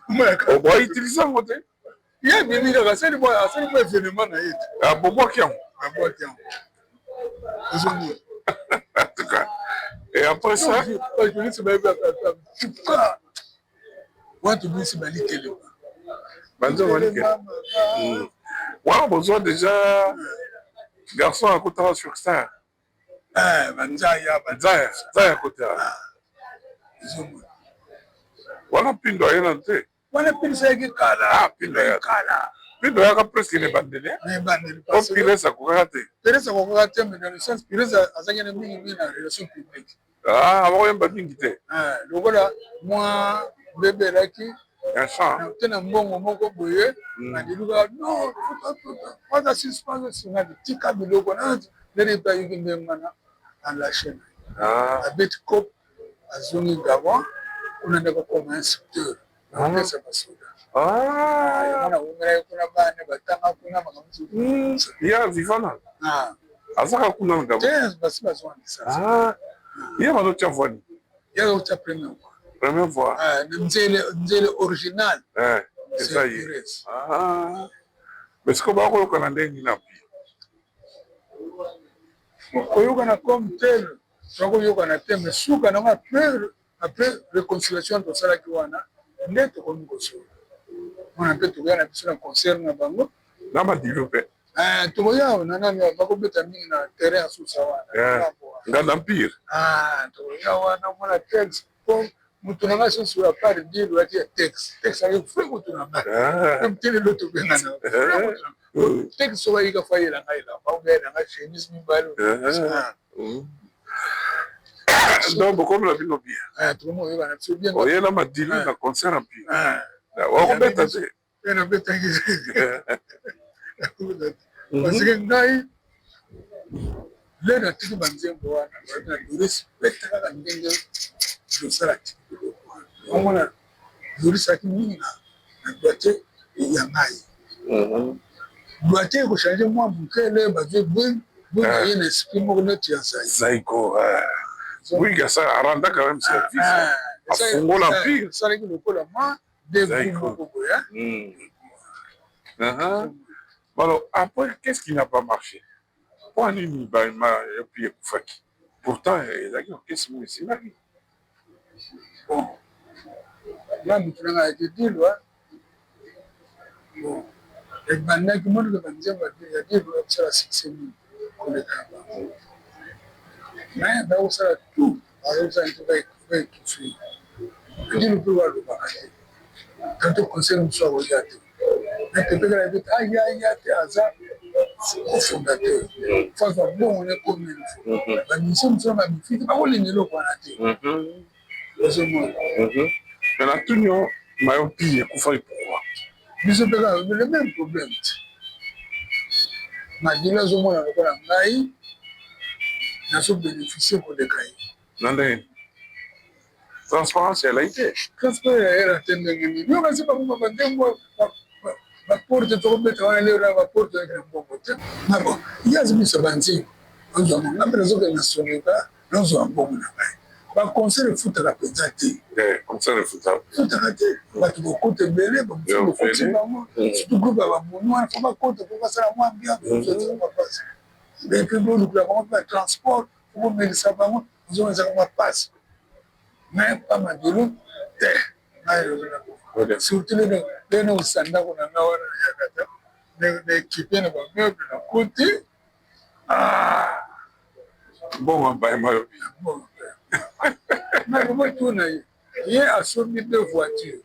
mayaka. Oboutiliser yango te? Ye abimi kaka, asali mwa événement na ye te. Bobwaki yango. Babwaki yango, ozomona. En tout cas, et après ça? Bajournaliste bayebi tuka wana, tobimisi balikelema. Banzembo balikelema wana, bozwa déjà garçon akotaka sur star. Banzaya. Nzaya, Nzaya akotaka wana, Mpindo ayena te. Wana Mpindo ayaki kala. Ah, Mpindo ayaka. Kala. Mpindo ayaka presque na ebandeli. Na ebandeli. Po Pires akokaka te. Pires akokaka te, mais dans le sens Pires azalaki na mingi mingi na relation publique. Ah, abakoyemba mingi te. Lokola mwa bebe elaki ya chant te na mbongo moko boye, nadiluka non, waza suspense, singa tika biloko ndenge mpe ayiki ndenge wana, alâcher na abeti cop, azongi Gabon kuna nde kokoma instructeur na orchestre basoda. Yango nawumelaki kuna, bana batanga kuna, makambo mosusu. Ya vivana azaka kuna na Gabon? Te, basi bazwanga licence. Ye bazotia voix nini? Ye azotia première voix. Première voix. Nzele, nzele original. Eza ye, mais sikoyo bakoyokana ndenge nini na pi? Koyokana comme tel, tokoyokana te, mais suka nango, après réconciliation tosalaki wana nde tokomi kosolola wana mpe tokoya na biso na concert na bango. Na Madilu mpe? Tokoya na nani, bakobeta mingi na terrain ya Susa wana. Nganda Empire. Tokoya wana, mona texte po motu na ngai susu apart Dilu ati ya texte, texte aki vrai motu na ngai mtelelo, tobengana texte soki ayika fo ayela ngai elamba, obeyela ngai chemise mibale. Donc bokomela bino bien? Tokomi koyebana biso bien. Oyela Madilu na concert Empire, wakobeta te? Mpe nabetaki, parce que ngai le natiki banzembo wana na Doris, beta kaka ndenge tosala tiki biloko wana. Omona Doris aki mingi na doigté ya ngai, doigté ekochanger mwa moke, le bazwi bwing bwing, aye na esprit moko neti ya Zai. Zaiko Bwing aranda quand même service, afungola Empire. Esalaki lokola mwa deux moko boye. Alors après, qu'est-ce qui n'a pas marché? Mpo nini epi ekufaki? Pourtant ezalaki orchestre moko esimbaki. Bon, nga motu nanga ayaki Dilwa. Bon, ebandaki monike banzembo ya Dilwa ekosala succès mingi koleka ya bango, mais bakosala tout, bazosala nto baétouffer Dilu mpe balobaka te, tanto concert mosusu akoya te. Na Pepe Kale alobi aya te, aza cofondateur, faut azwa mbongo ne comme il faut. Ba musiciens mosusu na ba mifiki bakolinga eloko wana te, ozomona. Mais natuni yo, Mayopi ekufaki pourquoi? Biso mpe kaka le même problème te. Madilu azomona lokola ngai nazo bénéficie koleka ye. Na ndenge transparence elai te. Transparence eyela te ndenge nini? Yo kasi bango bandembo ba porte tokobeta wana lelo na ba porte oyaki na mbongo te. Na bon, ye azobimisa banzembo, azwa mbongo, nga mpe nazokende na Soneka, nazwa mbongo na ngai. Ba concert efutaka mpenza te. Concert efutaka. Efutaka te. Bato bakota ebele, bamosusu bokoti bango, surtout groupe ya bamonu wana, faut bakota po basala mwa ambiance, ezalaka mwa mpasi. Et puis bolukela bango mpe ba transport, po bomelisa bango, ozomona ezalaka mwa mpasi. Mais pa Madilu te, ngai elobi na kufa. Surtout lelo nakosa ndako na ngai wana na Yakata, na equipe na ba meuble nakoti. Mbongo ya Mayopi. Nakotuna ye, ye asombi deux voitures.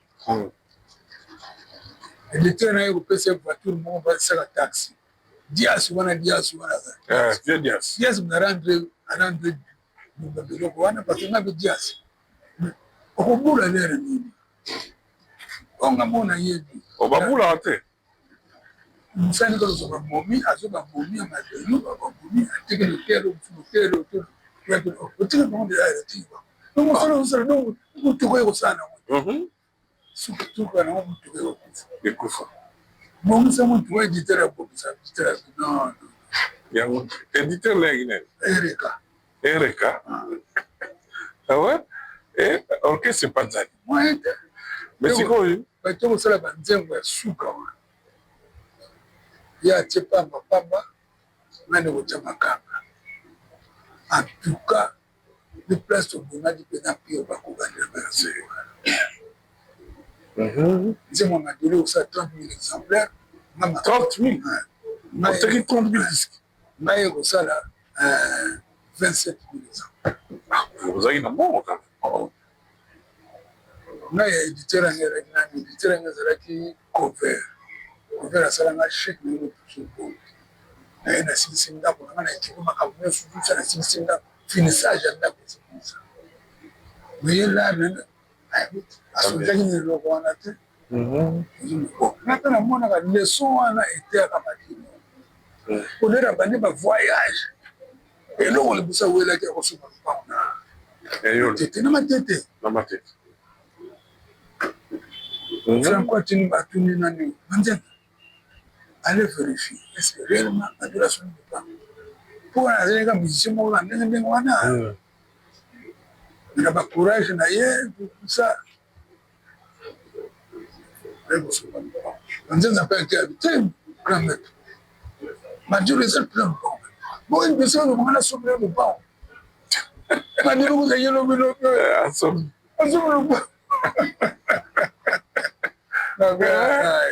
Éditeur na ye kopesa ye voiture moko basala taxi. Dias wana, Dias wana. Dias. Dias na rendre arendre biloko wana parce que nga mpe Dias. Okobula lere nini? Onga mona yebi. Obabulaka te. Mosali kaka kozwa bamomi, azwa bamomi ya mabelu, bamomi atiki lotelo, lotelo, otiki bango deja, otiki bango. Donc mosala ozosala, donc motuka ekosala nango. Soki tuka nango motuka ekokufa. Ekufa. Bongisa motuka, éditeur abongisa, éditeur non non. Yango éditeur ndenge nini? Ereka. Ereka. Ah ouais? Et orchestre epanzani. Moyen te. Mais sikoyo bato kosala banzembo ya suka wana, ye atie pamba pamba, ngai nde kotia makanga. En tout cas de place tobongaki mpena pire bakobandela banzembo wana. Nzembo ya Madilu ekosala 30 000 exemplaires. 30 000? Oteki 30 000 disques? Ngai ekosala 27 000 exemplaires. Ozalaki na mbongo kaka. Ngai ya éditeur yango ezalaki nani? Éditeur yango ezalaki Cover. Cover asalanga chèque na ye mosusu bongo. Naye nasilisi ndako na ngai, na ekipe makambo nyonso tusa, nasilisi ndako, finissage ya ndako esilisa. Mais ye lar asonzaki na eloko wana te. Nga mpe namonaka leçon wana eteyaka Madilu. Olera bandi ba voyage, eloko liboso awelaki akosomba lopango na Matete, na Matete. Na Matete. Franco atuni, atuni nani, Manzemba, allez vérifier est-ce que réellement Madilu asombi lopango, mpo wana azalaki kaka musicien moko na ndenge ndenge wana na ba courage na ye, tout ça, aye kosomba lopango. Manzemba mpe ake abi te, grand maître Madilu eza mpena lopango boyi biso olobanga nasombela lopango. Madilu kozali lobi lobi asombi asombi lopango,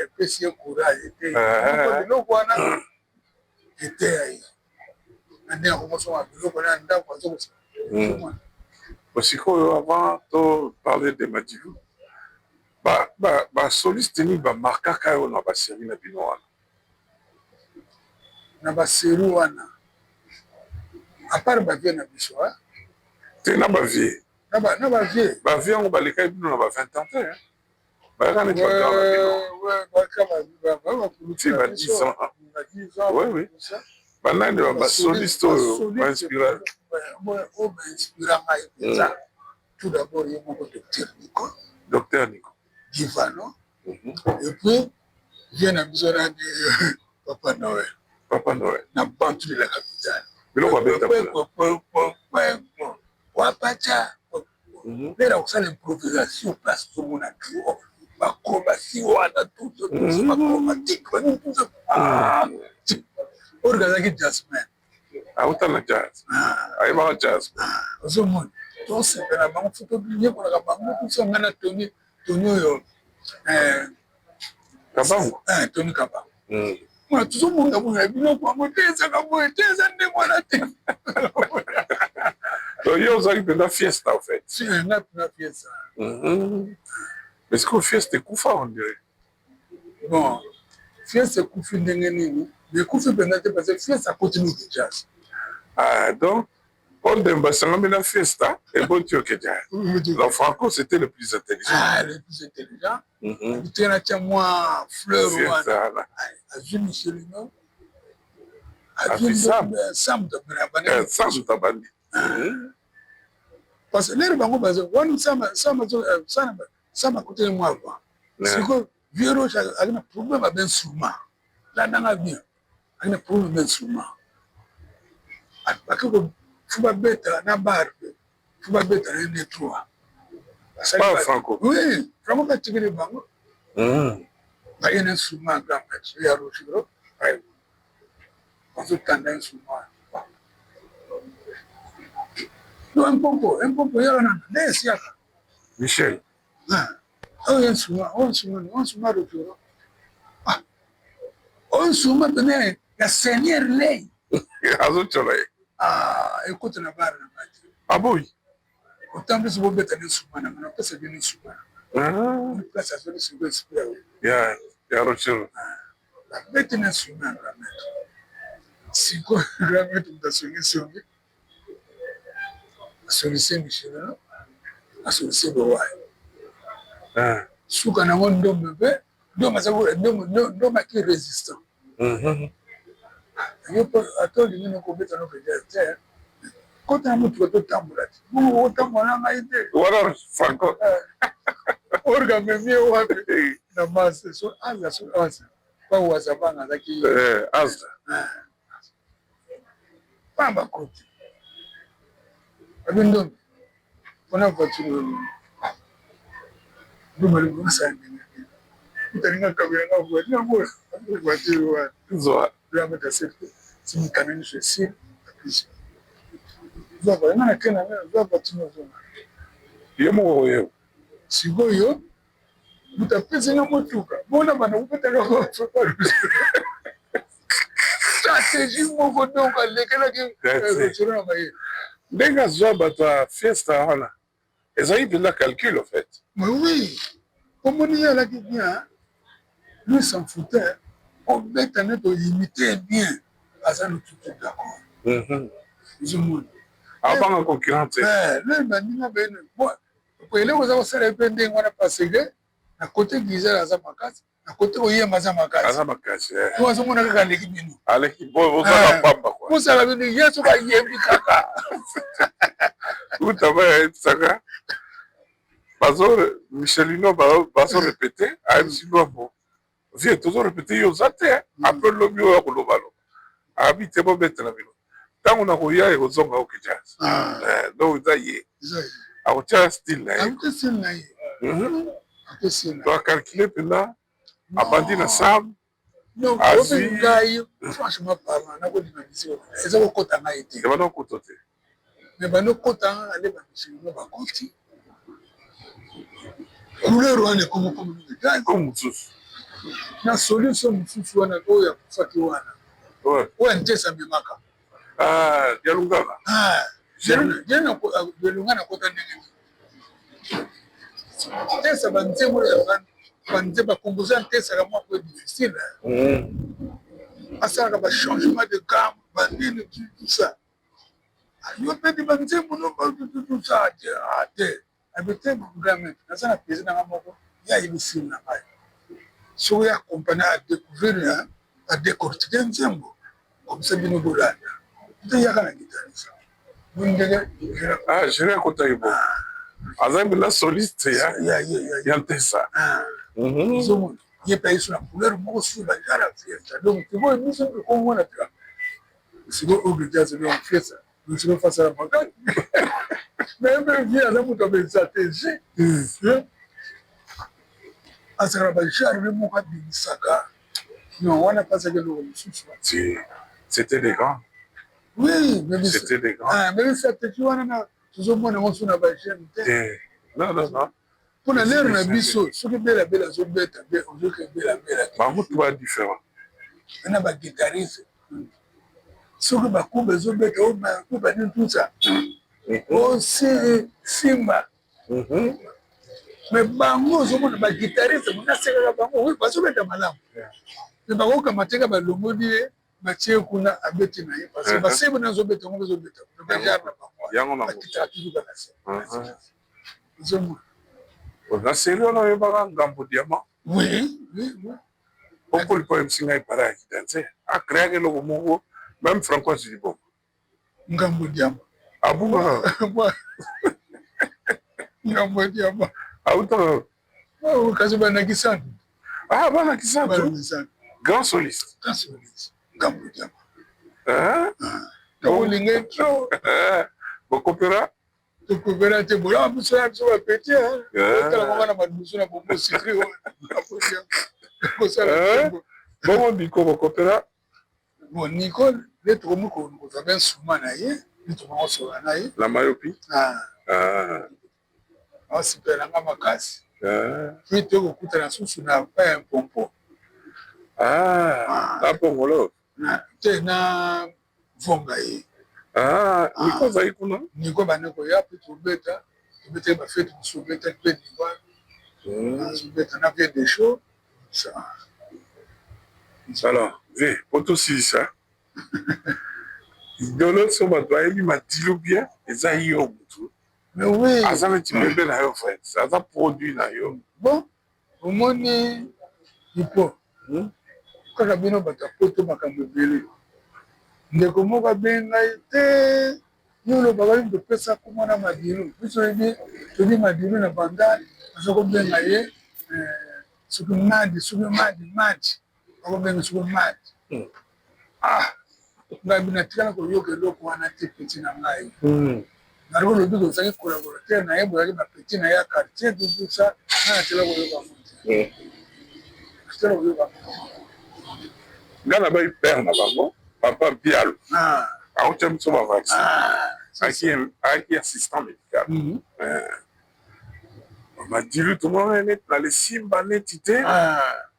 epesi ye courage te. Biloko wana eteya ye na ndenge akokosomba biloko na ndako azokosomba. Sikoyo, avant to parler de Madilu, ba soliste nini bamarkaka yo na ba série na bino wana? Na ba série wana, à part ba vieux na biso? Te, na ba vieux. Na ba vieux. Ba vieux yango balekaki bino na ba 20 ans te, bayaka neti ba grand na bino ti ba 10 ans. Oui, banani ba soliste oyo bainspira? Oyo bainspira ngai mpenza, tout d'abord ye moko docteur Nico. Docteur Nico. Divano. Et puis vieux na biso nani, Papa Noël. Papa Noël. Na Bantu de la Capitale. Biloko abeta. Wapacha ndenge kosala improvisation, place ozomona trio, ba acrobatie wana, tout ba acrobatique, oyo azalaki jazzman. Auta na jazz, ayebaka jazz. Ozomona, tosepela bango, faut toyekolaka bango tusa. Ngai na Tony, Tony oyo. Kabango. Tony Kabango wana, tozomona mona biloko yango te, ezaka boye te, eza ndenge wana te. Donc yo ozalaki mpenza fiesta en fait. Nga mpenza fiesta. Mais sikoyo fiesta ekufa, on dirait. Bon. Fiesta ekufi ndenge nini? Mais ekufi mpenza te parce que Fiesta akoti no jazz. Ah, donc Ondemba esangami na Fiesta eboti OK Jazz. Donc Franco, c'était le plus intelligent. Ah, le plus intelligent. Abitika na tia mwa fleur wana, azwi Michelino, azwi Sam. Sam. Sam tabandi. Parce que lere bango baza wana, Sam akoteli mwa avant. Sikoyo vieux Roche azali na problème ya bainstrument. Landanga bien, azali na problème ya bainstrument. Bake faut babeta na bar mpe faut babeta na 1, 3. Franco. Oui, Franco batikeli bango baye na instrument grand maître ya Roche, bazotanda instrument. No mpompo mpompo yaka nana nde esiaka. Michel. Oyo instrument, oyo instrument, oyo instrument Rochero, oyo instrument pene ya Seigneur Ley. Azotyola ye. Ekota na bar na ngai te. Aboyi. Otambi bobeta na instrument na ngai, napesa bino instrument na place. Azoli sikoyo esprit ya Rochero. Babeti na instrument ya grand maître. Sikoyo grand maître moto asongisongi, asolise Michelino, asolise Bowaye. Suka nango, Ndombe mpe, Ndombe aki résistant. Yo ata olingi nokobeta nokeja te, kota na motuka, totambola te, bongo otambola na ngai te. Wana Franco. Orga amemi ye wapi? Na mase so aza, so aza pa Wazabanga azaki. Aza. Pa bakoti abi Ndombe mpona voiture oyo. Ndombe alingi osala ndenge nini? Utalinga kabila nga voiture yango, voiture wana. Zwa. Grand accepte, si mikanda nyonso esili, apesi zwa nga na ke na nga zwa voiture ozonga. Ye moko oyo. Sikoyo moto apesi nga motuka, bona banda kopetaka stratégie moko, donc alekelaki Rochero na mayele. Ndenge azwa bato ya Fiesta wana, ezali mpenza calcul en fait. Mais oui, omoni ye alaki bien, lui s'en foutait. Obeta nde toimite bien, aza lotutu, d'accord, ozomona. Abanga concurrent te. Le baninga bene eloko eza kosala ye mpe ndenge wana, parce que na côté guitare aza makasi, na côté koyemba aza makasi. Aza makasi. Po azomona kaka aleki bino. Aleki, bozala pamba kua. Bozala bino, ye soki ayembi kaka. Utaba ayebisaka bazo Michelino, bazo répéter, ayebisi lwambo: "Vieux, tozo répéter, yo oza te." Après lobi oyo akolobaloba, abi te, bobetela bino, ntango na koya ekozonga OK Jazz. Donc eza ye akotia style na ye. Akotia style na ye. To acalculer mpenza, abandi na Sam. Non, obi ngai, franchement parlant, nakolinga musique eza kokota ngai te. Ebanda kokota te. Mais bando kota ale, bamichelino bakoti, couleur wana ekomokomi. Ko mosusu. Na solution mosusu wana oyo akufaki wana, oyo Ntesa amemaka. Dialungana. Dialungana akota ndenge nini? Ntesa, banzembo, banze bakomposer ya Ntesaka mwa po difficile, asalaka bachangement de gamme, banini, tout ça. Yo mpe banzembo no, tout ça te. Abe te, grand maître, naza na plaisir nanga moko, ye ayebi style na ngai. Soki accompagne, adécouvrir, adécortique nzembo komisa bino, bolanda te, yaka na guitariste ndenge. Géri akotaki bo aza mpenza soliste ya Ntesa. Ozomona ye mpe ayesu na couleur moko susu, bajara Fiesta. Donc sikoyo biso ekomona te, sikoyo OK Jazz, donc Fiesta sikoyo fasala makasi. Mais mpe vieux aza moto abe stratégie, azalaka bajare moko abimisaka. Non, wana mpasaki eloko mosusu. C'était des grands. Oui. C'était des grands. Mais stratégie wana tozomona yango so na bajeune te. Non, non, non. Mpona lere na biso, soki Belabela azobeta, ozoki Belabela. Bango tu ba différent. Na baguitariste, soki bakumba ezobeta, oyo bakumba nini, tout ça, o Simba. Mais bango ozomona baguitariste, nasekaka bango, oui, bazobeta malamu. Me bakokamateka balongoli ye, batie kuna, abeti na ye parce que basebo na azobeta yango, bazobeta kuna bajare na bango. Yango nango. Bakitaka toujours kaka se. Ozomona. Na série wana oyebaka Ngambo Diamant? Oui. Okoli mpo oyebisi ngai para ya kidanse acréaki eloko moko, même Franco azili bongo. Ngambo Diamant. Abungaka. Ngambo Diamant. Autaka. Oh, kasi banakisana. Ah, bana Kisantu. Banakisana. Grand soliste. Kasi soliste Ngambo Diamant. Ah, tokolinga trop. Bokopera. Tokopera te, bolama biso ya biso bapeti otala moko na madusu na bongo sikri wana Ngambo Diamant kosala. Bongo Biko, bokopera? Bon, Nicole nde tokomi kozwa mpe nsuma na ye, nde tokomi kosola na ye. Na Mayopi. Ah. Ah. Asepela nga makasi. Ah. Puis tokokutana susu na pa ya Mpompo. Ah, na Pongolo. Te, na Vonga ye. Ah, Niko azali kuna. Niko bande koya mpe tobeta, tobetaki bafete mosusu, obetaki mpe Niko azobeta na vie de show. Alors ve po tosilisa idolo, so bato bayebi Madilu bien, eza yo motu. Mais oui. Aza neti bebe na yo, frère, aza produit na yo. Bon, omoni ipo kaka bino bato ya Poto, makambo ebele. Ndeko moko abengi ngai te, yo olobaka yo topesa komona Madilu, biso oyebi, toyebi Madilu na Bandal, aza kobenga ye soki Madi, soki Madi, Madi, bakobenga soki Madi. Ah, ngai bino natikala koyoka eloko wana te. Petit na ngai nakoki olobi kozalaki collaborateur na ye, bozalaki bapetits na ye ya quartier, tout ça, ngai natikala koyoka yango te, natikala koyoka yango. Nga na bai père na bango, papa Bialo, aotia biso bavaccin, ayaki assistant médical. Madilu tomona neti na lesimba neti te,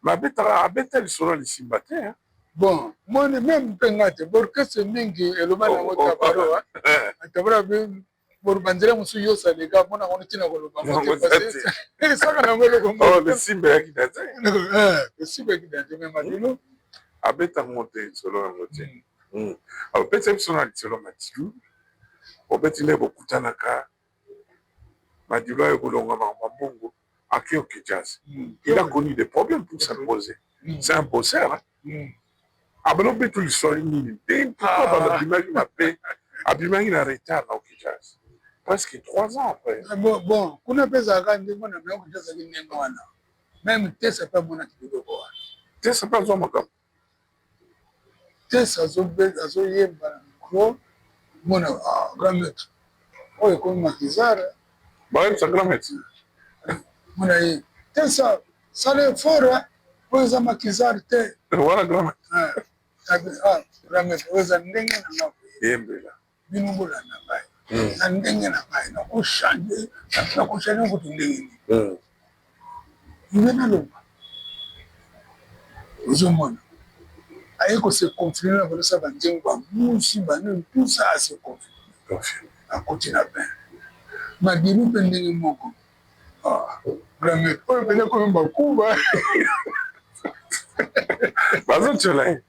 abetaka, abeta lisolo ya lisimba te. Bon, moni même mpe nga te, baorchestre mingi eloba nango Tabaro, Tabaro banzela mosusu nyonso aleka, mona yango ntina koloba esaka nango eloko. Lesimba eyaki na te. Lesimba eyaki na te, me Madilu abeta yango te, lisolo yango te. Opesa biso na lisolo Madilu, obeti nde bokutanaka. Madilu ayo kolonga makambo ya mbongo, ake OK Jazz. Il a connu des problèmes pour s'imposer, c'est un bosseur. Abana obetu lisolo nini mpe pourquoi babimaki mabe, abimaki na retard na OK Jazz presque 3 ans après. Bon, kuna mpe ezalaka ndenge wana, mais OK Jazz azalaki ndenge wana, même Tesa mpe amonaki biloko wana. Tesa mpe azwa makambo. Tesa azoyemba na micro, mona grand maître oyo ekomi makizare. Bayebisa grand maître. Mona ye Tesa, sala effort, oyo eza makizare te. Wana grand maître. Grand maître, oyo eza ndenge na nga. Yembela. Bino bolanda ngai na ndenge na ngai, nakochanger, nakochanger kutu ndenge nini ibe naloba. Ozomona aye kose confirmer na balosa banzengo bamusi banini, tout ça, ase confirmer, akoti na bain. Madilu mpe ndenge moko, grand maître oyo mpenza komi bakuba. Bazotiola ye.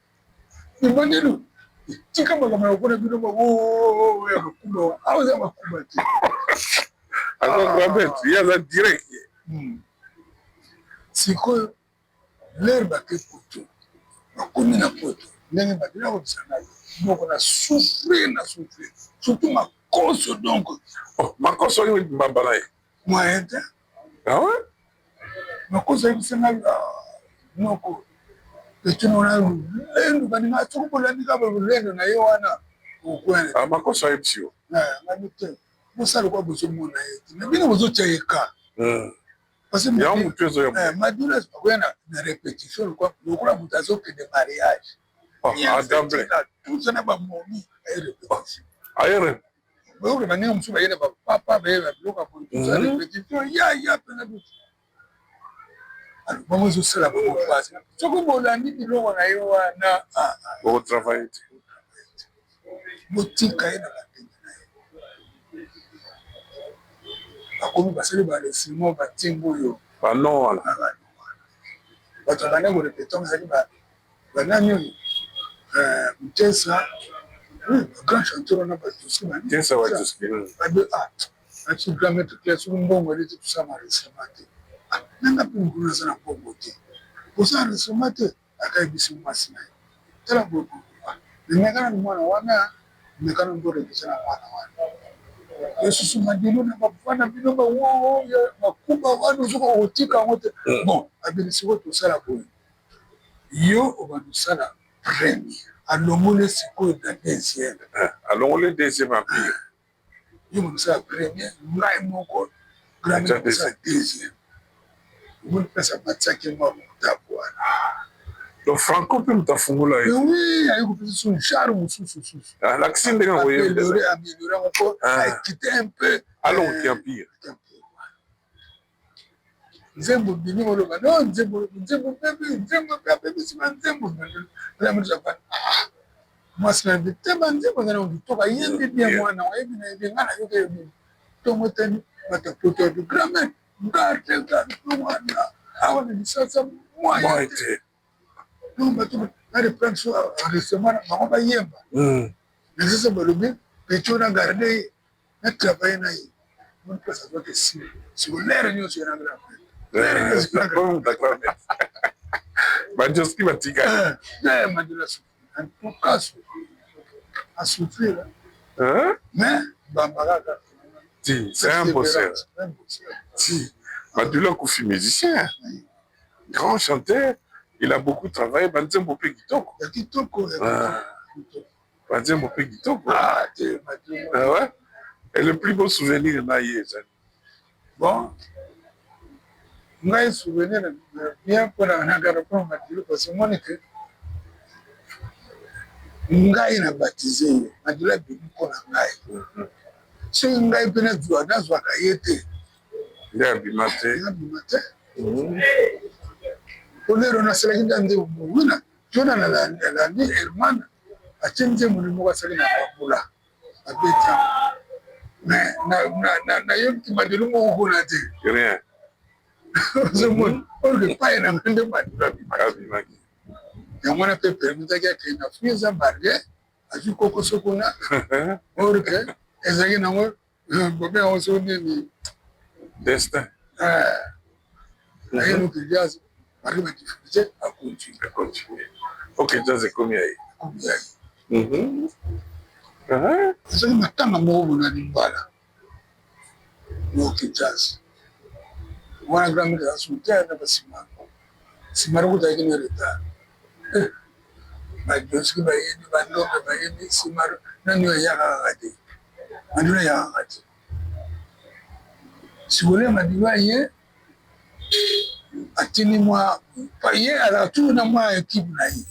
Madilu, tika makambo ya kokona bino ya bakuba, awa eza bakuba te. Aza grand maître, ye aza direct. Sikoyo l'heure bake Poto, bakomi na Poto, ndenge Madilu akobisa ngai moko na souffrir, na souffrir surtout Makoso, donc. Makoso oyo mbamba na ye. Moyen te. Ah ouais. Makoso ayebisa ngai moko etuni wana lolendo baninga, soki bolandi kaka lolendo na ye wana, okwene. Makoso ayebisi yo? Ngai te, bosala kwa bozomona ye te, me bino bozotya ye ka. Yango motu ezoya. Madilu akoya na répétition lokola moto azokende mariage. Tuza na bamomi, aye répétition. Aye. Boyoke baninga mosusu baye na bapapa, baye na biloko ya boye, tuza répétition ya mpena biso bango ezosala bango pasi. Soki bolandi biloko na ye wana, bokotravailler te. Botika ye na bandenge na ye. Bakomi basali baresimo batingo oyo. Banon wana. Bato banda korépéter, ezalaki Banani oyo Mutesa, oui, ba grand chanteur wana ba Josky ba Mutesa ba Josky. Babe ah, ati grand maître clair soki mbongo eleki tosala enregistrement te. Ah, nanga mpe mokolo naza na mbongo te. Kosala enregistrement te, akayebisi mwasi na ye. Tala boye ah, meka na mwana wana, meka na mbongo epesa na mwana wana. Lisusu Madilu na bafana bino ba wo bakuba wana ozoka kotika yango te. Bon, abeli sikoyo tosala boye. Yo obanda osala premier alongoli sikoyo na deuxième. Alongoli deuxième empire. Yo obanda osala premier ngai moko grand osala deuxième. Omoni place amatiaki mwa motako wana. Donc Franco mpe moto afungola ye. Oui, aye kopesa so genre mosusu susu. Alakisi ndenge akoyemba. Amélioré yango mpo akite un peu. Alongoki empire. Nzembo bimi oloba no nzembo nzembo bebi nzembo pe abebisi ba nzembo ah mwasi na bi te ba nzembo eza na kitoko ayembi bien mwana oyebi na yebi ngai nayoki yo nini tongo tani bato ya poto ya grand mère garde garde mwana awa na lisasa moyen te donc bato ba reprendre so enregistrement na bango bayemba na sasa balobi petit na garde ye na travaille na ye moni place azwaki esili siko lere nyonso ye na grand Bajoski batikali Mandela en tout cas a souffrir mais bamba kaka. Si, c'est un bosseur. Si, Madula akufi musicien, grand chanteur, il a beaucoup travaillé, banzembo mpe kitoko. Ya kitoko. Banzembo mpe kitoko. Ah, ouais. Et le plus beau souvenir na ye ezali? Bon, ngai souvenir bien mpona nagana mpona Madilu, parce que omoni ke ngai na baptise ye. Madilu abimi mpona ngai. Soki ngai mpe nazwa nazwaka ye te, nde abima te. Abima te. Po lero nasalaki nda nzembo mowina tona nalandi Herman atie nzembo ni moko asali na bambula abeti yango, mais nayoki Madilu moko kuna te. Rien. Ozomona oyo epai na ngai nde Madilu abimaki. Yango wana mpe permetaki akende na fruit eza marie azwi kokoso kuna or ke ezalaki nango bobe yango so nini. Destin. Naye noki jazz baki ba difficulté acontinue. Acontinue, OK, jazz ekomi ya ye. Ekomi ya ye. Ezali matanga moko bona limbala noki jazz wana grand maître aza te na basima nsima rokutaki na retard. Bajoski bayebi bandombe bayebi nsima nani oyo ayaka kaka te. Madilu ayaka kaka te. Sikoyo Madilu aye atindi mwa ye azalaka toujours na mwa équipe na ye.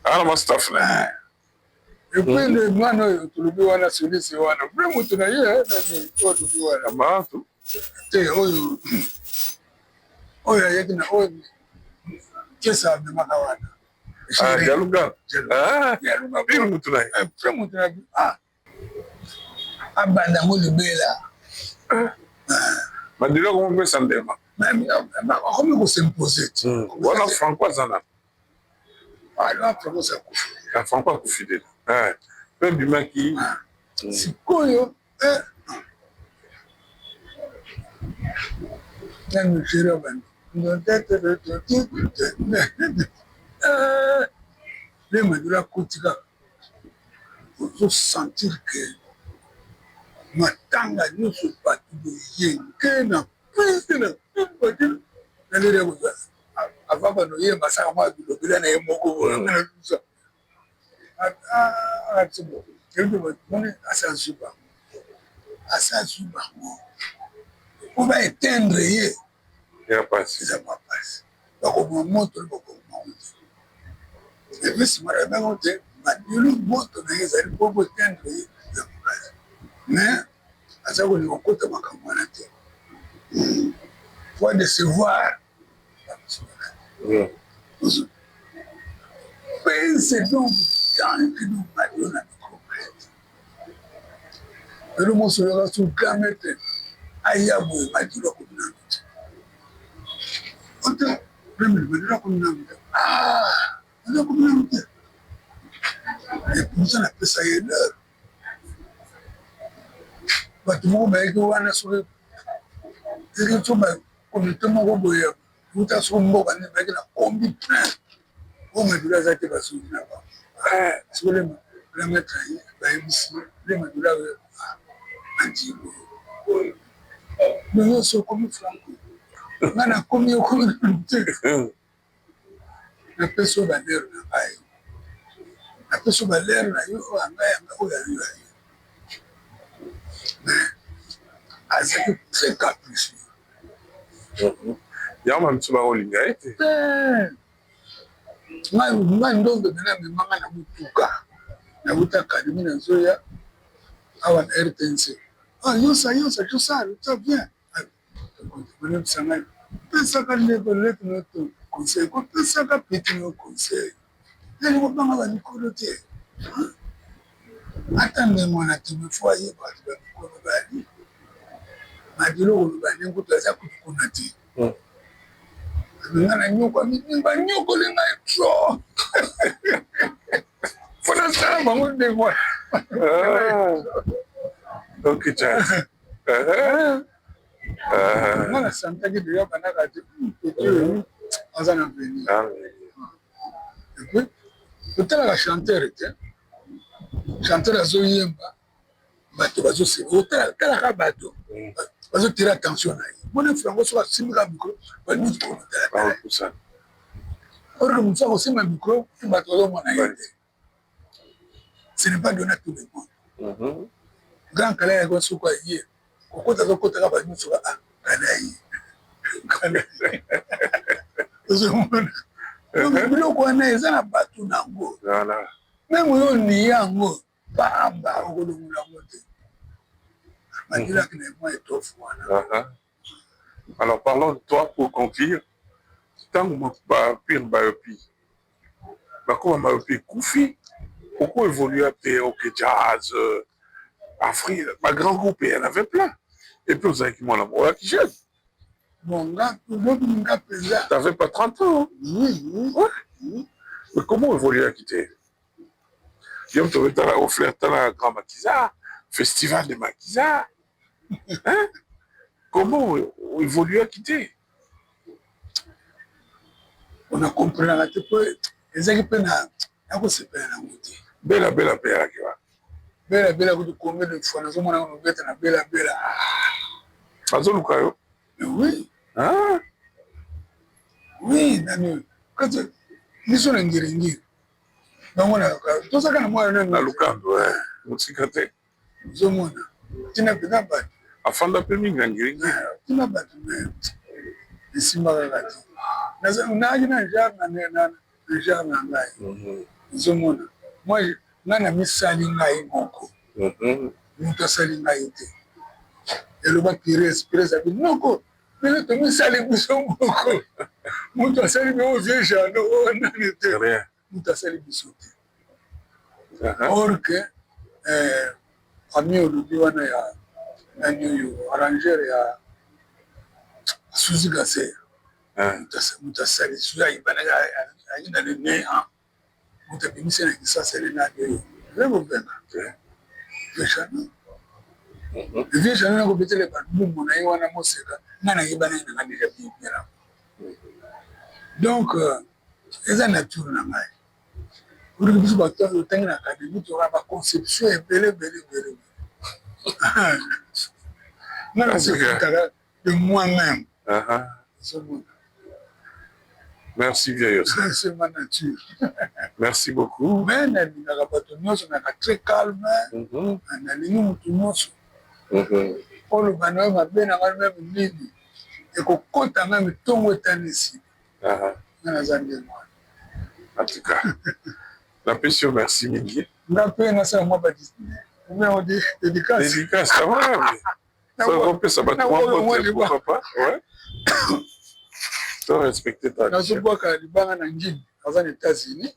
Ana mwa staff na ye. Et puis le mwana oyo tolobi wana solisi wana vrai moto na ye nani oyo tolobi wana Marantu. Te, oyo oyo ayaki na oyo kesa amemaka wana. Jaluga. Pire moto na ye. Vrai moto na ye. Ah, abanda yango libela. Madilu akomopesa ndema. Akomi kos'impose te. Wana Franco aza na Wana Franco akufi. Franco akufi te mpe bimaki. Sikoyo na Nigeria bandi nde Madilu akoti kaka ozosentir ke matanga nyonso bato boyenge na prise na Madilu na lere ya kozwa avant bano yemba asaka mwa bilobela na ye moko moni asa zwi bango, asa zwi bango po ba éteindre ye. Ya pasi. Eza mwa pasi, bakoboma moto, bakoboma ngo te. Et puis nsima na bango te Madilu moto na ye ezali po boéteindre ye eza makasi, mais aza kolinga kokota makambo wana te po décevoir. Pese donc tant que donc Madilu na micro lelo mosolaka su grand maître aya boye Madilu akomi nanu te ote premier Madilu akomi nanu te. Ah, nakomi nanu te. Et pourtant napesa ye l'heure. Bato moko bayaki wana soki ezalaki so ba comité moko boye wuta soki mboka nini, bayaki na kombi plein oyo Maduro aza te, bazongi na bango. Soki lema grand maître aye, bayebisi le Maduro andimi nyonso, okomi Franco, nga nakomi, okomi nanu te. Napesi yo balere na ngai, napesi yo balere na yo, oyo ya ngai ya ngai, oyo ya yo ya yo. Mais azalaki très capricieux. Yango bamisusu bakolinga ye te. Ngai ndombe mena amemanga na motuka, nauta académie, nazoya awa na RTNC. Ah, yosa yosa, tout ça, tout bien. Bayebisa ngai, pesaka ndeko leki na yo conseil, kopesaka petit na yo conseil, ezali kobanga bamikolo te. Ata ndenge wana te, mais faut ayeba bato bamikolo bali Madilo koloba ndenge kutu aza kutu kuna te. Nga na nyokwami, banyokoli ngai trop mpo nasala bango ndenge wana. Ok, jazz. Nga nasantaki deja bandaka te, petit oyo aza na avenir. Et puis otalaka chanteur te, chanteur azoyemba, bato bazoseka, otalaka bato bazotira attention na ye. Mona Franco, soki asimbika micro, balingi kotalatala, or que mosu akosimba micro, bato bazomona ye te. Ce n'est pas donné à tout le monde. Grand Kala yaki, soki aye kokota, azokotaka, bato nyonso, ah, Kala ye, Kala ye. Ozomona, donc biloko wana eza na bato nango. Même oyo onie yango pamba, okolongola yango te. Madilaki na mwa étoffe wana. Alors, parlons de toi pour conclure. Ntango bapire bayopi bakoma, bayopi ekufi, oko évoluer te, OK Jazz, Afrique, ba grand groupe, il y en avait plein. Et puis ozalaki mwana, oyaki jeune. Bon, nga lobi nga mpenza. T'avais pas 30 ans? Oui. Ouais. Mais comment évoluer te? Yo moto obetala au Flair, tala Grand Maquisard, Festival de Maquisard, hein? Comment évoluer te? Ona comprenaka te, po ezalaki mpe na nakosepela nango te. Bela Bela mpe eyalaki wana. Bela Bela kutu, combien de fois nazomona ngo nobeta na Bela Bela. Bazoluka yo. Oui. Ah. Oui, nani kati biso na Ngiringiri, bango na tozaka na mwana. Na Lukando, mosika te. Ozomona ntina mpenza bato. Afanda mpe mingi na Ngiringiri. Ntina bato, mais esimba kaka te. Nayaki na genre na genre na ngai. Ozomona, moi ngai na misali ngai moko, moto asali ngai te. Eloba Pires, Pires abi noko biso tomisali biso moko, moto asali bi vieux jano oyo nani te, moto asali biso te. Or que ami olobi wana ya nani oyo, arrangeur ya Suzi Gaser, moto asali Suzi ayibanaki ayaki na le néant, moto abimisi na Kisasa ele nani oyo rekobenga vieux jano. Vieux jano nakobetele balumu na ye wana moseka, nga nayebanaki na nga déjà bien bien. Donc eza nature na ngai. Olingi biso bato otangi na académie, toka baconception ebele ebele ebele. Nga nasepelaka de moi-même. Ozomona. Merci bien, Yosef. C'est ma nature. Merci beaucoup. Mais nalingaka bato nyonso, naka très calme, nalingi motu nyonso. Oloba na yo mabe na ngai même nini, ekokota ngai mitongo etanisi nga, naza ndenge wana. En tout cas, napesi yo merci mingi. Nga mpe nasala mwa dédicace. Dédicace, opesa bato mwa mbote, pourquoi pas? Ouais, to respecter tradition. Nazobwaka libanga na ngini, aza na États-Unis.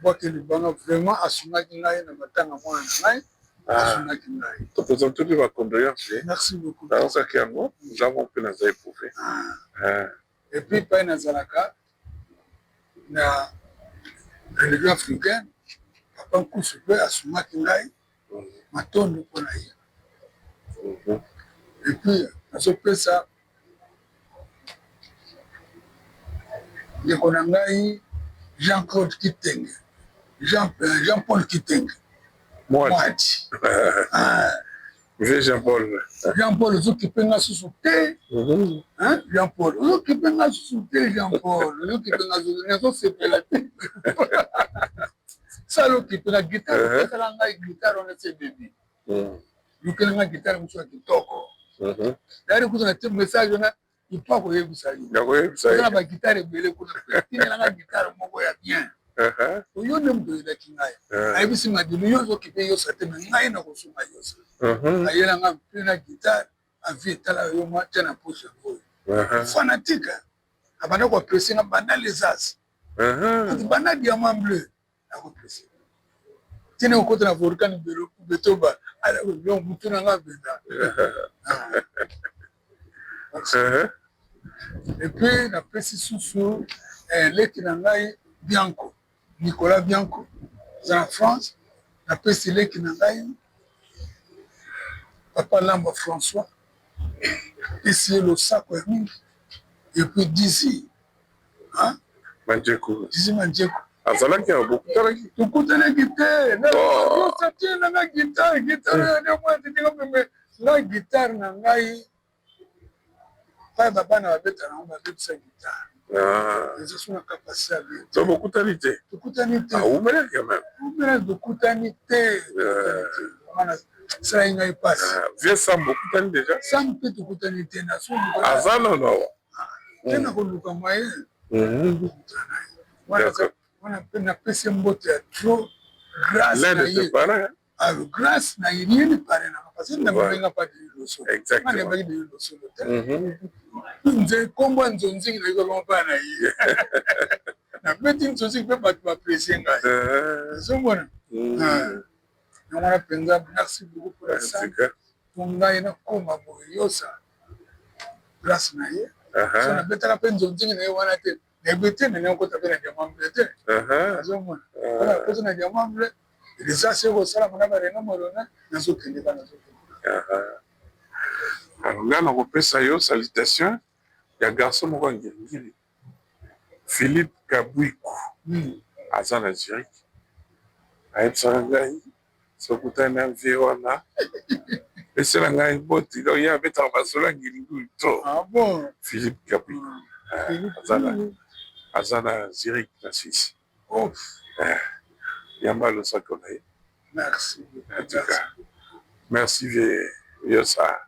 Bwake libanga, vraiment asungaki ngai na matanga mwana na ngai, asungaki ngai. Toprésente mpe bacondoléance. Merci beaucoup. Nazosaki yango nzambo mpe naza éprouvé. Et puis pai nazalaka. Na religion africaine, papa Nkusu mpe asungaki ngai, matondo mpo na ye. Et puis nazopesa ndeko na ngai Jean Claude Kitenge, Jean Paul Kitenge Mwadi. Vieux Jean Paul. Jean Paul ozokipe nga susu te. Jean Paul ozokipe nga susu te. Jean Paul ozokipe nga susu, nazosepela te. Sala okipe nga guitare, opesala ngai guitare wana se bebi. Lukela nga guitare mosusu ya kitoko. Dayari kutu na te message wana ipo koyebisa yo. Oza na baguitare ebele kuna, tindela nga guitare moko ya bien. Oyo nde moto oyelaki ngai. Ayebisi Madilu, yo ozokipe Yosa te, me ngai nakosunga Yosa. Ayela nga mpe na guitare avi etala yo mwa tia na poche yango oyo. Fanatique abanda koapprécier nga banda les as, banda Diamant Bleu akoapprécier tina okota na Volcan Betoba mutu na nga mpenza. Et puis napesi susu leki na ngai Bianco, Nicolas Bianco, aza na France. Napesi leki na ngai papa Lamba François, pesi ye losako ya mingi. Et puis Dizzy. Manjeku. Dizzy Manjeku. Azalaki awa, bokutanaki? Tokutanaki te. Nanga guitare, guitare meme nga guitare na ngai pai babana babeta nango, babebisa guitare, eza so na capacité ya bien. So bokutani te? Tokutani te. Awumelaki quand même. Umelaki, tokutani te. Wana esalaki ngai mpasi. Vieux Sam, bokutani déjà? Sam mpe tokutani te. Aza nano awa? Te, na koluka moyen. Wana mpe napesi mbote ya trop grâce na ye. Alors grâce na ye nini pare nanga, parce que nabenga pa Denis Losolo, nga nayebaki Denis Losolo te. Nze nkombo ya Nzonzingi nayoki mpa na ye, nabeti Nzonzingi mpe bato baapprécier ngai. Ozomona yango wana mpenza, merci beaucoup pour la ça, po ngai nakoma boye Yosa grâce na ye. So nabetaka mpe Nzonzingi na ye wana te, nayebi te nani akota mpe na Diamant Bleu te. Azomona mpona akota na Diamant Bleu, eza soki kosalama na barena morona, nazokende ka nazokende. Alors ngai nakopesa yo salutation ya garçon moko ya Ngiringiri, Philippe Kabwiku, aza na Zurich. Ayebisaka ngai sokutani na vieux wana, pesela ngai mbote. Donc ye abetaka masolo ya Ngiringiri to. Ah bon? Philippe Kabwiku aza na Zurich, na Suisse. Yamba losako na ye. Merci. En tout cas, merci vieux Yosa.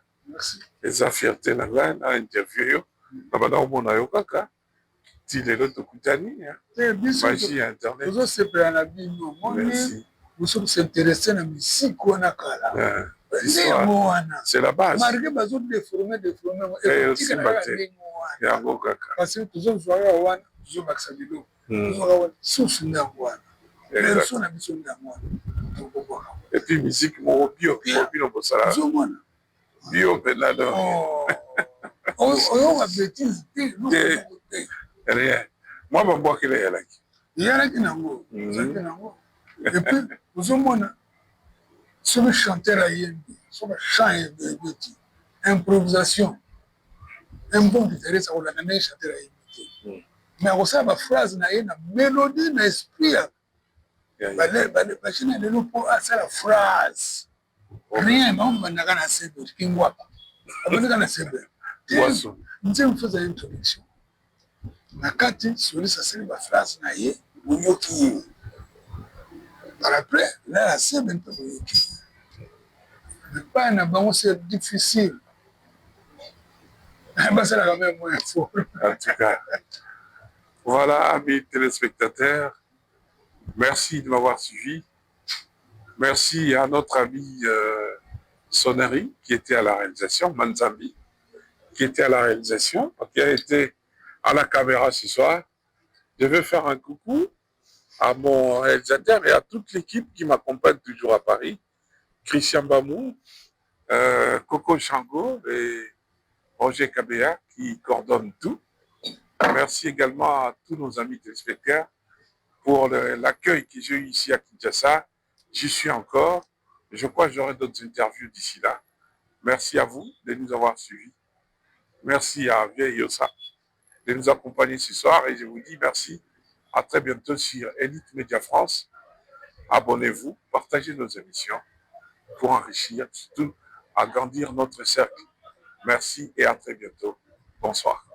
Eza fierté na ngai na interview yo. Na banda komona yo kaka ti lelo tokutani. Magie ya internet. Tozosepela na bino. Moni mosusu s'intéresse na misiki wana kala, nde yango wana. C'est la base. Malgré bazodéformer déformer, ekotikala kaka ndenge wana. Yango kaka. Parce que tozozwaka wana, tozobakisa biloko, tozwaka wana susu, nde yango wana version na biso, nde yango wana tokobwaka. Et puis musique moko bio bino bosala. Ozomona. Bio mpenza donc. Oyoka bétise te. Te, rien. Mwa babwakela eyalaki. Eyalaki nango, ezalaki nango. Et puis ozomona soki chanteur ayembi, soki chant ebeti, improvisation, un bon guitariste akolanda ndenge chanteur ayembi te, mais akosala baphrase na ye na mélodie, na esprit ya bachine. Lelo mpo asala phrase, rien. Bango bandaka na sebe kingwapa, abandaka na sebe. Nzembo fo ezala introduction na kati, soliste asali baphrase na ye, boyoki ye. Par après na ya sebe mpe boyoki ye. Epai na bango c'est difficile, basalaka même moins fort. En tout cas, voilà, amis téléspectateurs, merci de m'avoir suivi. Merci à notre ami Sonnery qui était à la réalisation, Manzambi qui était à la réalisation, qui a été à la caméra ce soir. Je vais faire un coucou à mon réalisateur et à toute l'équipe qui m'accompagne toujours à Paris. Christian Bamou, Coco Chango et Roger Kabea qui coordonnent tout. Merci également à tous nos amis téléspectateurs pour l'accueil que j'ai eu ici à Kinshasa. J'y suis encore. Je crois que j'aurai d'autres interviews d'ici là. Merci à vous de nous avoir suivis. Merci à Vieille Yossa de nous accompagner ce soir et je vous dis merci. À très bientôt sur Elite Média France. Abonnez-vous, partagez nos émissions pour enrichir, surtout agrandir notre cercle. Merci et à très bientôt. Bonsoir.